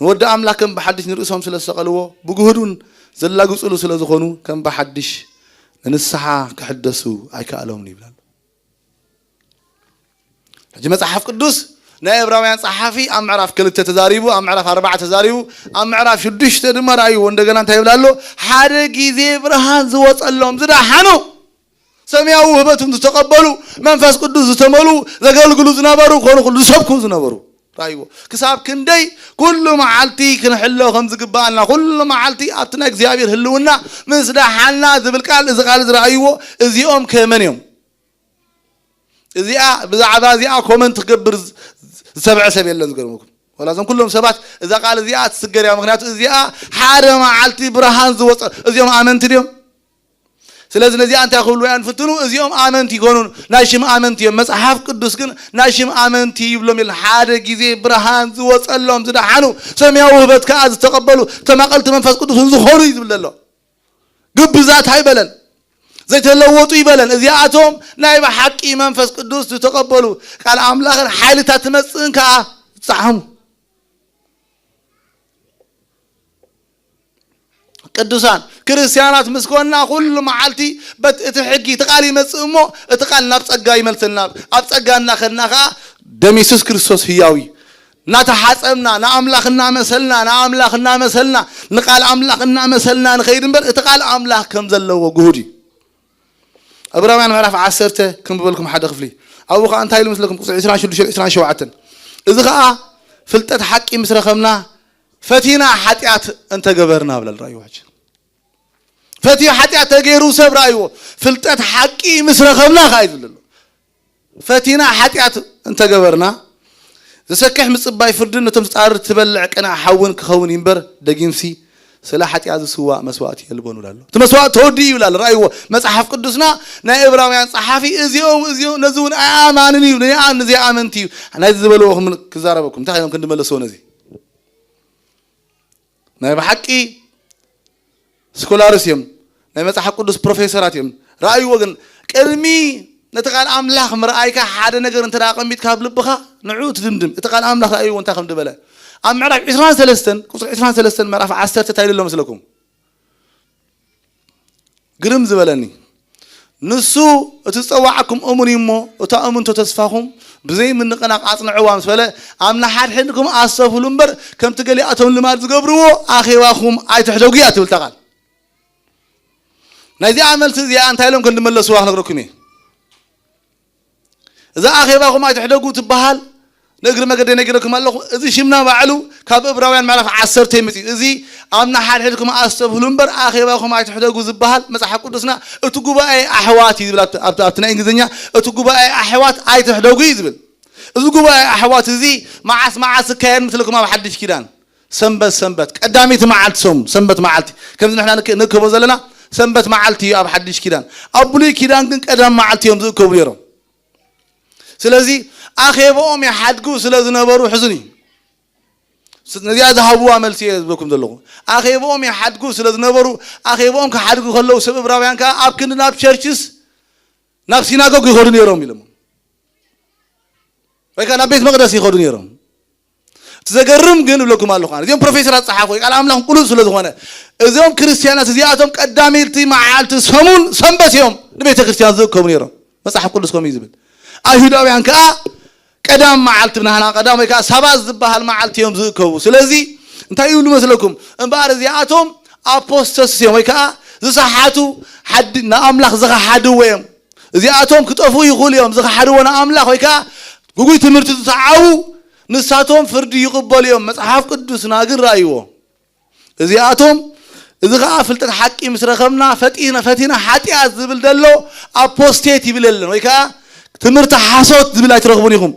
ንወዲ ኣምላኽ ከም ብሓድሽ ንርእሶም ስለ ዝሰቐልዎ፣ ብግህዱን ዘላግጹሉ ስለ ዝኾኑ፣ ከም ብሓድሽ ንንስሓ ክሕደሱ ኣይከኣሎምን ይብል ኣሎ። ሕጂ መጽሓፍ ቅዱስ ናይ ዕብራውያን ጸሓፊ ኣብ ምዕራፍ ክልተ ተዛሪቡ፣ ኣብ ምዕራፍ ኣርባዕተ ተዛሪቡ፣ ኣብ ምዕራፍ ሽዱሽተ ድማ ረኣይዎ። እንደገና እንታይ ይብል ኣሎ? ሓደ ግዜ ብርሃን ዝወጸሎም ዝደሓኑ፣ ሰማያዊ ውህበትን ዝተቐበሉ፣ መንፈስ ቅዱስ ዝተመሉ፣ ዘገልግሉ ዝነበሩ፣ ኮኑ ኩሉ ዝሰብኩ ዝነበሩ። ረኣይዎ። ክሳብ ክንደይ ኩሉ መዓልቲ ክንሕሎ ከም ዝግባኣና፣ ኩሉ መዓልቲ ኣብቲ ናይ እግዚኣብሔር ህልውና ምስ ደሓና ዝብል ቃል፣ እዚ ቃል እዚ ረኣይዎ። እዚኦም ከመን እዮም? እዚኣ፣ ብዛዕባ እዚኣ ኮመንት ክገብር ዝ-፣ ዝሰምዐ ሰብ የለን ዝገርመኩም። ወላ እዞም ኩሎም ሰባት እዛ ቃል እዚኣ ትስገር እያ። ምኽንያቱ እዚኣ ሓደ መዓልቲ ብርሃን ዝወጸ፣ እዚኦም ኣመንቲ ድዮም? ስለዚ ነዚኣ እንታይ ክብሉ እዮም ፍትኑ? እዚኦም ኣመንቲ ይኮኑን፣ ናይ ሽም ኣመንቲ እዮም። መጽሓፍ ቅዱስ ግን ናይ ሽም ኣመንቲ ይብሎም የለን። ሓደ ግዜ ብርሃን ዝወጸሎም ዝደሓኑ፣ ሰማያዊ ውህበት ከኣ ዝተቐበሉ፣ ተማቐልቲ መንፈስ ቅዱስን ዝኾኑ እዩ ዝብል ዘሎ። ግብዛት ኣይበለን፣ ዘይተለወጡ ይበለን። እዚኣቶም ናይ ብሓቂ መንፈስ ቅዱስ ዝተቐበሉ፣ ቃል ኣምላኽን ሓይልታት ትመጽእን ከኣ ዝጸዓሙ። ቅዱሳን ክርስትያናት ምስ ኮንና ኩሉ መዓልቲ በት-፣ እቲ ሕጊ፣ እቲ ቃል ይመጽእ እሞ እቲ ቃል ናብ ጸጋ ይመልሰልና። ኣብ ጸጋ እናኸድና ከኣ ደም የሱስ ክርስቶስ ህያው እዩ። እናተሓጸብና፣ ንኣምላኽ እናመሰልና፣ ንኣምላኽ እናመሰልና፣ ንቃል ኣምላኽ እናመሰልና ንኸይድ እምበር እቲ ቃል ኣምላኽ ከም ዘለዎ ግሁድ እዩ። ዕብራውያን ምዕራፍ ዓሰርተ ክንብበልኩም ሓደ ክፍሊ። ኣብኡ ኸዓ እንታይ ኢሉ ምስለኩም? ቁጽሪ ዕስራን ሽዱሽተን ዕስራን ሸውዓተን። እዚ ኸዓ ፍልጠት ሓቂ ምስ ረኸብና ፈቲና ሓጢኣት እንተገበርና ብለል። ረኣይዎ ሕጂ። ፈትዩ ሓጢኣት ተገይሩ ሰብ ረኣይዎ። ፍልጠት ሓቂ ምስ ረኸብና ኸዓ እዩ ዝብል ዘሎ። ፈቲና ሓጢኣት እንተገበርና፣ ዘሰክሕ ምጽባይ ፍርድን ነቶም ዝጻርር ትበልዕ ቅንዕ ሓውን ክኸውን እዩ እምበር፣ ደጊምሲ ስለ ሓጢኣት ዝስዋእ መስዋእቲ የልቦን ይብል ኣሎ። እቲ መስዋእቲ ተወዲኡ ይብል ኣሎ። ረኣይዎ፣ መጽሓፍ ቅዱስና ናይ ዕብራውያን ጸሓፊ እዚኦም፣ እዚኦም ነዚ እውን ኣይኣማንን እዩ፣ ንኣ-፣ ንዘይኣመንቲ እዩ። ናይዚ ዝበልዎ ክም-፣ ክዛረበኩም፣ እንታይ ኮይኖም ክንዲ መለስዎ ነዚ? ናይ ብሓቂ ስኮላርስ እዮም። ናይ መጽሓፍ ቅዱስ ፕሮፌሰራት እዮም። ረኣይዎ ግን ቅድሚ ነቲ ቃል ኣምላኽ ምርኣይካ ሓደ ነገር እንተ ደኣ ኣቐሚጥካ ኣብ ልብኻ ንዑ ትድምድም። እቲ ቃል ኣምላኽ ረኣይዎ እንታይ ከም ዝበለ። ኣብ ምዕራፍ ዕስራን ሰለስተን፣ ቁጽሪ ዕስራን ሰለስተን ምዕራፍ ዓሰርተ እንታይ ኢሉ ኣሎ መስለኩም? ግርም ዝበለኒ። ንሱ እቲ ዝጸዋዓኩም እሙን እዩ እሞ፣ እታ እሙንቶ ተስፋኹም ብዘይ ምንቕናቕ ኣጽንዕዋ ምስ በለ፣ ኣብ ንሓድሕድኩም ኣስተብህሉ እምበር፣ ከምቲ ገሊኣቶም ልማድ ዝገብርዎ ኣኼባኹም ኣይትሕደጉ እያ ትብል እታ ቃል። ናይዚኣ መልሲ እዚኣ እንታይ ኢሎም ከም ዝመለስዋ ክነግረኩም እየ። እዛ ኣኼባኹም ኣይትሕደጉ ትበሃል ንእግሪ መገደይ ነጊረኩም ኣለኹ። እዚ ሽምና ባዕሉ ካብ እብራውያን ምዕራፍ ዓሰርተ ይመጽእ እዩ። እዚ ኣብ ንሓድሕድኩም ኣስተብህሉ እምበር ኣኼባኹም ኣይትሕደጉ ዝበሃል መጽሓፍ ቅዱስና እቲ ጉባኤ ኣሕዋት እዩ ዝብል ኣብቲ፣ ኣብቲ፣ ኣብቲ ናይ እንግሊዝኛ እቲ ጉባኤ ኣሕዋት ኣይትሕደጉ እዩ ዝብል። እዚ ጉባኤ ኣሕዋት እዚ መዓስ መዓስ ዝካየድ ምስለኩም ኣብ ሓድሽ ኪዳን ሰንበት ሰንበት ቀዳመይቲ መዓልቲ ሰሙን ሰንበት መዓልቲ ከምዚ ንሕና ንክ- ንክቦ ዘለና ሰንበት መዓልቲ እዩ ኣብ ሓድሽ ኪዳን። ኣብ ብሉይ ኪዳን ግን ቀዳም መዓልቲ እዮም ዝእከቡ ነይሮም። ስለዚ ኣኼባኦም ይሓድጉ ስለ ዝነበሩ ሕዙን እዩ። ስ- ነዚኣ ዝሃብዋ መልሲ እየ ዝብለኩም ዘለኹ። ኣኼባኦም ይሓድጉ ስለ ዝነበሩ ኣኼባኦም ክሓድጉ ከለዉ ሰብ እብራውያን ከዓ ኣብ ክንዲ ናብ ቸርችስ ናብ ሲናጎግ ይኸዱ ነይሮም ኢሎም ወይ ከዓ ናብ ቤት መቅደስ ይኸዱ ነይሮም። እቲ ዘገርም ግን እብለኩም ኣለኹ ኣነ፣ እዚኦም ፕሮፌሰራት ጸሓፉ ወይ ቃል ኣምላኽ ቅሉል ስለ ዝኾነ እዚኦም ክርስትያናት እዚኣቶም ቀዳመይቲ መዓልቲ ሰሙን ሰንበት እዮም ንቤተ ክርስትያን ዝእከቡ ነይሮም። መጽሓፍ ቅዱስ ከምኡ እዩ ዝብል። ኣይሁዳውያን ከኣ ቀዳም መዓልቲ ብናህና ቀዳም ወይ ከኣ ሳባት ዝበሃል መዓልቲ እዮም ዝእከቡ። ስለዚ እንታይ ይብሉ መስለኩም? እምበኣር እዚኣቶም ኣፖስተስ እዮም ወይ ከኣ ዝሰሓቱ ሓዲ ንኣምላኽ ዝኸሓድዎ እዮም። እዚኣቶም ክጠፍኡ ይኽእሉ እዮም። ዝኸሓድዎ ንኣምላኽ ወይ ከኣ ግጉይ ትምህርቲ ዝሰዓቡ ንሳቶም ፍርዲ ይቕበሉ እዮም። መጽሓፍ ቅዱስና ግን ረኣይዎ። እዚኣቶም እዚ ኸኣ ፍልጠት ሓቂ ምስ ረኸብና ፈጢነ ፈቲና ሓጢኣት ዝብል ዘሎ ኣፖስቴት ይብል የለን ወይ ከኣ ትምህርቲ ሓሶት ዝብል ኣይትረኽቡን ኢኹም።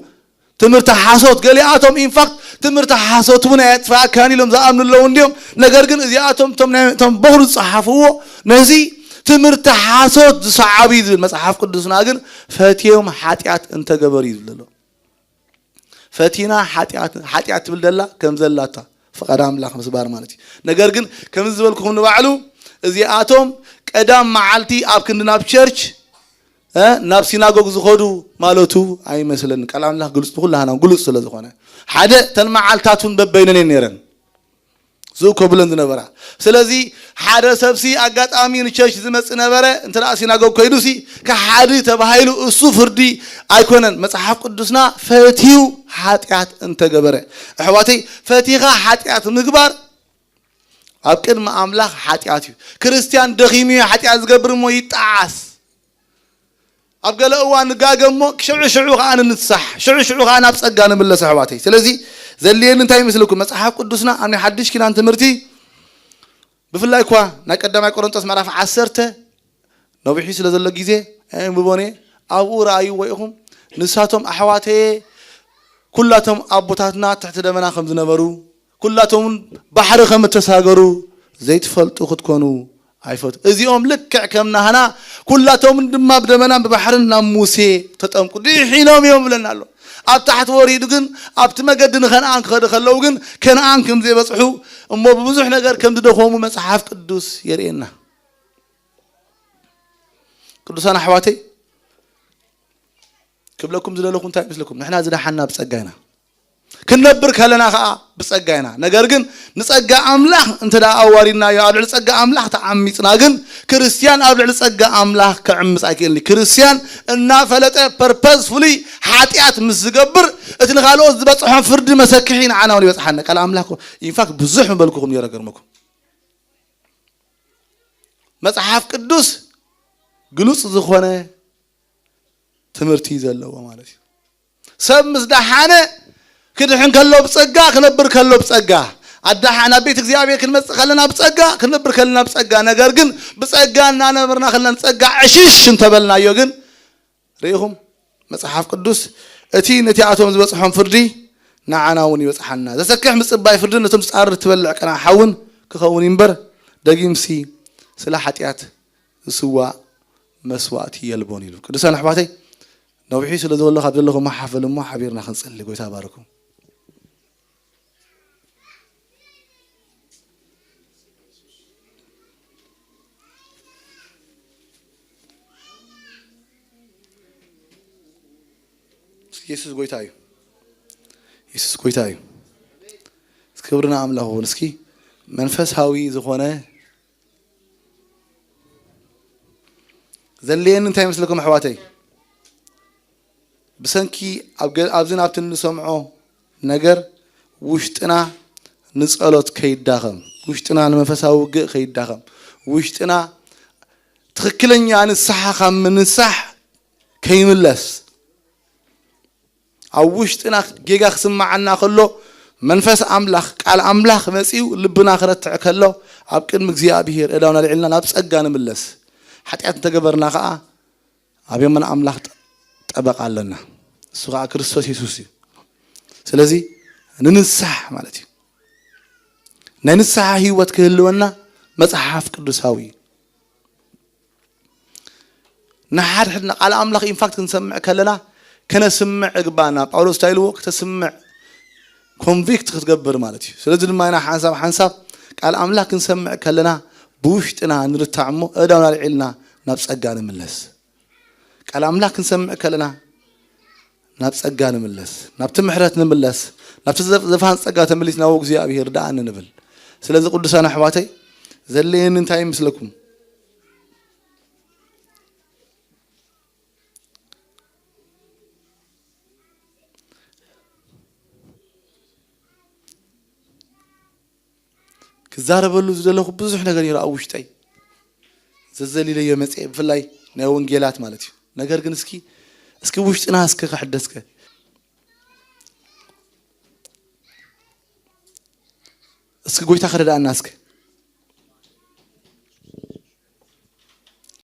ትምህርቲ ሓሶት ገሊኣቶም ኢንፋክት ትምህርቲ ሓሶት እውን ኣየጥፍኣካን ኢሎም ዝኣምኑ ኣለዉ እንዲዮም። ነገር ግን እዚኣቶም እቶም ናይ- እቶም በኹሉ ዝጸሓፍዎ ነዚ ትምህርቲ ሓሶት ዝሰዓቡ እዩ ዝብል መጽሓፍ ቅዱስና ግን ፈትዮም ሓጢኣት እንተገበሩ እዩ ዝብል ዘሎ። ፈቲና ሓጢኣት ሓጢኣት ትብል ደላ ከም ዘላታ ፍቓድ ኣምላኽ ምስባር ማለት እዩ። ነገር ግን ከምዚ ዝበልኩኹም ንባዕሉ እዚኣቶም ቀዳም መዓልቲ ኣብ ክንዲ ናብ ቸርች እ፣ ናብ ሲናጎግ ዝኸዱ ማለቱ ኣይመስለኒ። ቃል ኣምላኽ ግልጽ ብኩላህና ግልጽ ስለ ዝኾነ ሓደ እተን መዓልታት እውን በበይነን እየን ነይረን ዝእከብለን ዝነበራ። ስለዚ ሓደ ሰብሲ ኣጋጣሚ ንቸርች ዝመጽእ ነበረ እንተ ደኣ ሲናጎግ ኮይዱሲ ከሓዲ ተባሂሉ እሱ ፍርዲ ኣይኮነን። መጽሓፍ ቅዱስና ፈትዩ ሓጢኣት እንተገበረ ኣሕዋተይ ፈቲኻ ሓጢኣት ምግባር ኣብ ቅድሚ ኣምላኽ ሓጢኣት እዩ። ክርስትያን ደኺሙ እዩ ሓጢኣት ዝገብር እሞ ይጠዓስ። ኣብ ገለ እዋን ንጋገ እሞ ሽዑ ሽዑ ከዓ ንንሳሕ ሽዑ ሽዑ ከዓ ናብ ጸጋ ንምለስ ኣሕዋተይ። ስለዚ ዘድልየኒ እንታይ ይመስለኩም? መጽሓፍ ቅዱስና ኣብ ናይ ሓድሽ ኪዳን ትምህርቲ ብፍላይ እኳ ናይ ቀዳማይ ቆሮንጦስ ምዕራፍ ዓሰርተ ነዊሑ ስለ ዘሎ ግዜ ኣየንብቦን እየ። ኣብኡ ረኣይዎ ኢኹም። ንሳቶም ኣሕዋተየ ኩላቶም ኣቦታትና ትሕቲ ደመና ከም ዝነበሩ ኩላቶም እውን ባሕሪ ከም እተሳገሩ ዘይትፈልጡ ክትኮኑ ኣይፈቱ። እዚኦም ልክዕ ከም ናህና ኩላቶም ድማ ብደመናን ብባሕርን ናብ ሙሴ ተጠምቁ ድሒኖም እዮም ይብለና ኣሎ። ኣብ ታሕቲ ወሪዱ ግን ኣብቲ መገዲ ንከነኣን ክኸዱ ከለዉ ግን ከነኣን ከም ዘይበጽሑ እሞ ብብዙሕ ነገር ከም ዝደኸሙ መጽሓፍ ቅዱስ የርእየና። ቅዱሳን ኣሕዋተይ ክብለኩም ዝደለኹ እንታይ ይመስለኩም? ንሕና ዝደሓና ብጸጋ ኢና። ክንነብር ከለና ከዓ ብጸጋ ኢና። ነገር ግን ንጸጋ ኣምላኽ እንተ ደኣ ኣዋሪድናዮ ኣብ ልዕሊ ጸጋ ኣምላኽ ተዓሚጽና ግን ክርስትያን ኣብ ልዕሊ ጸጋ ኣምላኽ ክዕምጽ ኣይክእልን። ክርስትያን እናፈለጠ ፐርፐስፉሊ ሓጢኣት ምስ ዝገብር እቲ ንኻልኦት ዝበጽሖም ፍርዲ መሰክሒ ንዓና እውን ይበጽሓና። ቃል ኣምላኽ ኢንፋክት ብዙሕ ምበልኩኹም ነይረ ገርመኩም። መጽሓፍ ቅዱስ ግሉጽ ዝኾነ ትምህርቲ ዘለዎ ማለት እዩ። ሰብ ምስ ደሓነ ክድሕን ከሎ ብጸጋ ክነብር ከሎ ብጸጋ ኣዳሓ ናብ ቤት እግዚኣብሔር ክንመጽእ ከለና ብጸጋ ክንነብር ከለና ብጸጋ ነገር ግን ብጸጋ እናነበርና ከለና ንጸጋ ዕሽሽ እንተበልናዮ ግን ርኢኹም መጽሓፍ ቅዱስ እቲ ነቲኣቶም ዝበጽሖም ፍርዲ ንዓና እውን ይበጽሓና። ዘሰክሕ ምጽባይ ፍርዲ ነቶም ዝጻርር ትበልዕ ቀና ሓውን ክኸውን እምበር ደጊምሲ ስለ ሓጢኣት ዝስዋእ መስዋእቲ የልቦን ኢሉ። ቅዱሳን ኣሕዋተይ ነዊሑ ስለ ዝበሎ ካብ ዘለኹም ሓፈል እሞ ሓቢርና ክንጸሊ። ጎይታ ባርኩም። የሱስ ጎይታ እዩ። የሱስ ጎይታ እዩ። ክብሪ ንኣምላኽ ይኹን። እስኪ መንፈሳዊ ዝኾነ ዘድልየኒ እንታይ ይመስለኩም ኣሕዋተይ? ብሰንኪ ኣብ ገ-፣ ኣብዚ ናብቲ እንሰምዖ ነገር ውሽጥና ንጸሎት ከይዳኸም፣ ውሽጥና ንመንፈሳዊ ውግእ ከይዳኸም፣ ውሽጥና ትኽክለኛ ንስሓ ካብ ምንሳሕ ከይምለስ፣ ኣብ ውሽጥና ጌጋ ክስምዓና ከሎ መንፈስ ኣምላኽ፣ ቃል ኣምላኽ መጺኡ ልብና ክረትዕ ከሎ፣ ኣብ ቅድሚ እግዚኣብሔር እዳውና ኣልዒልና ናብ ጸጋ ንምለስ። ሓጢኣት እንተገበርና ከኣ ኣብ የማን ኣምላኽ ጠ-፣ ጠበቃ ኣለና። እሱ ከኣ ክርስቶስ የሱስ እዩ። ስለዚ ንንሳሕ ማለት እዩ። ናይ ንስሓ ህይወት ክህልወና መጽሓፍ ቅዱሳዊ እዩ። ንሓድሕድና ቃል ኣምላኽ ኢንፋክት ክንሰምዕ ከለና ከነስምዕ እግባና። ጳውሎስ እንታይ ኢልዎ? ክተስምዕ፣ ኮንቪክት ክትገብር ማለት እዩ። ስለዚ ድማ ኢና ሓንሳብ ሓንሳብ ቃል ኣምላኽ ክንሰምዕ ከለና ብውሽጥና ንርታዕ እሞ እዳውና ኣልዒልና ናብ ጸጋ ንምለስ። ቃል ኣምላኽ ክንሰምዕ ከለና ናብ ጸጋ ንምለስ፣ ናብቲ ምሕረት ንምለስ፣ ናብቲ ዘፍ-፣ ዘፋን ጸጋ ተመሊስና፣ "ወ እግዚኣብሔር ደኣኒ" ንብል። ስለዚ ቅዱሳን ኣሕዋተይ፣ ዘድልየኒ እንታይ ይመስለኩም? ክዛረበሉ ዝደለኹ ብዙሕ ነገር ነይሩ ኣብ ውሽጠይ። ዘዘሊለዮ መጽኤ፣ ብፍላይ ናይ ወንጌላት ማለት እዩ። ነገር ግን እስኪ፣ እስኪ ውሽጥና እስኪ ክሕደስከ። እስኪ ጎይታ ክረዳእና እስኪ።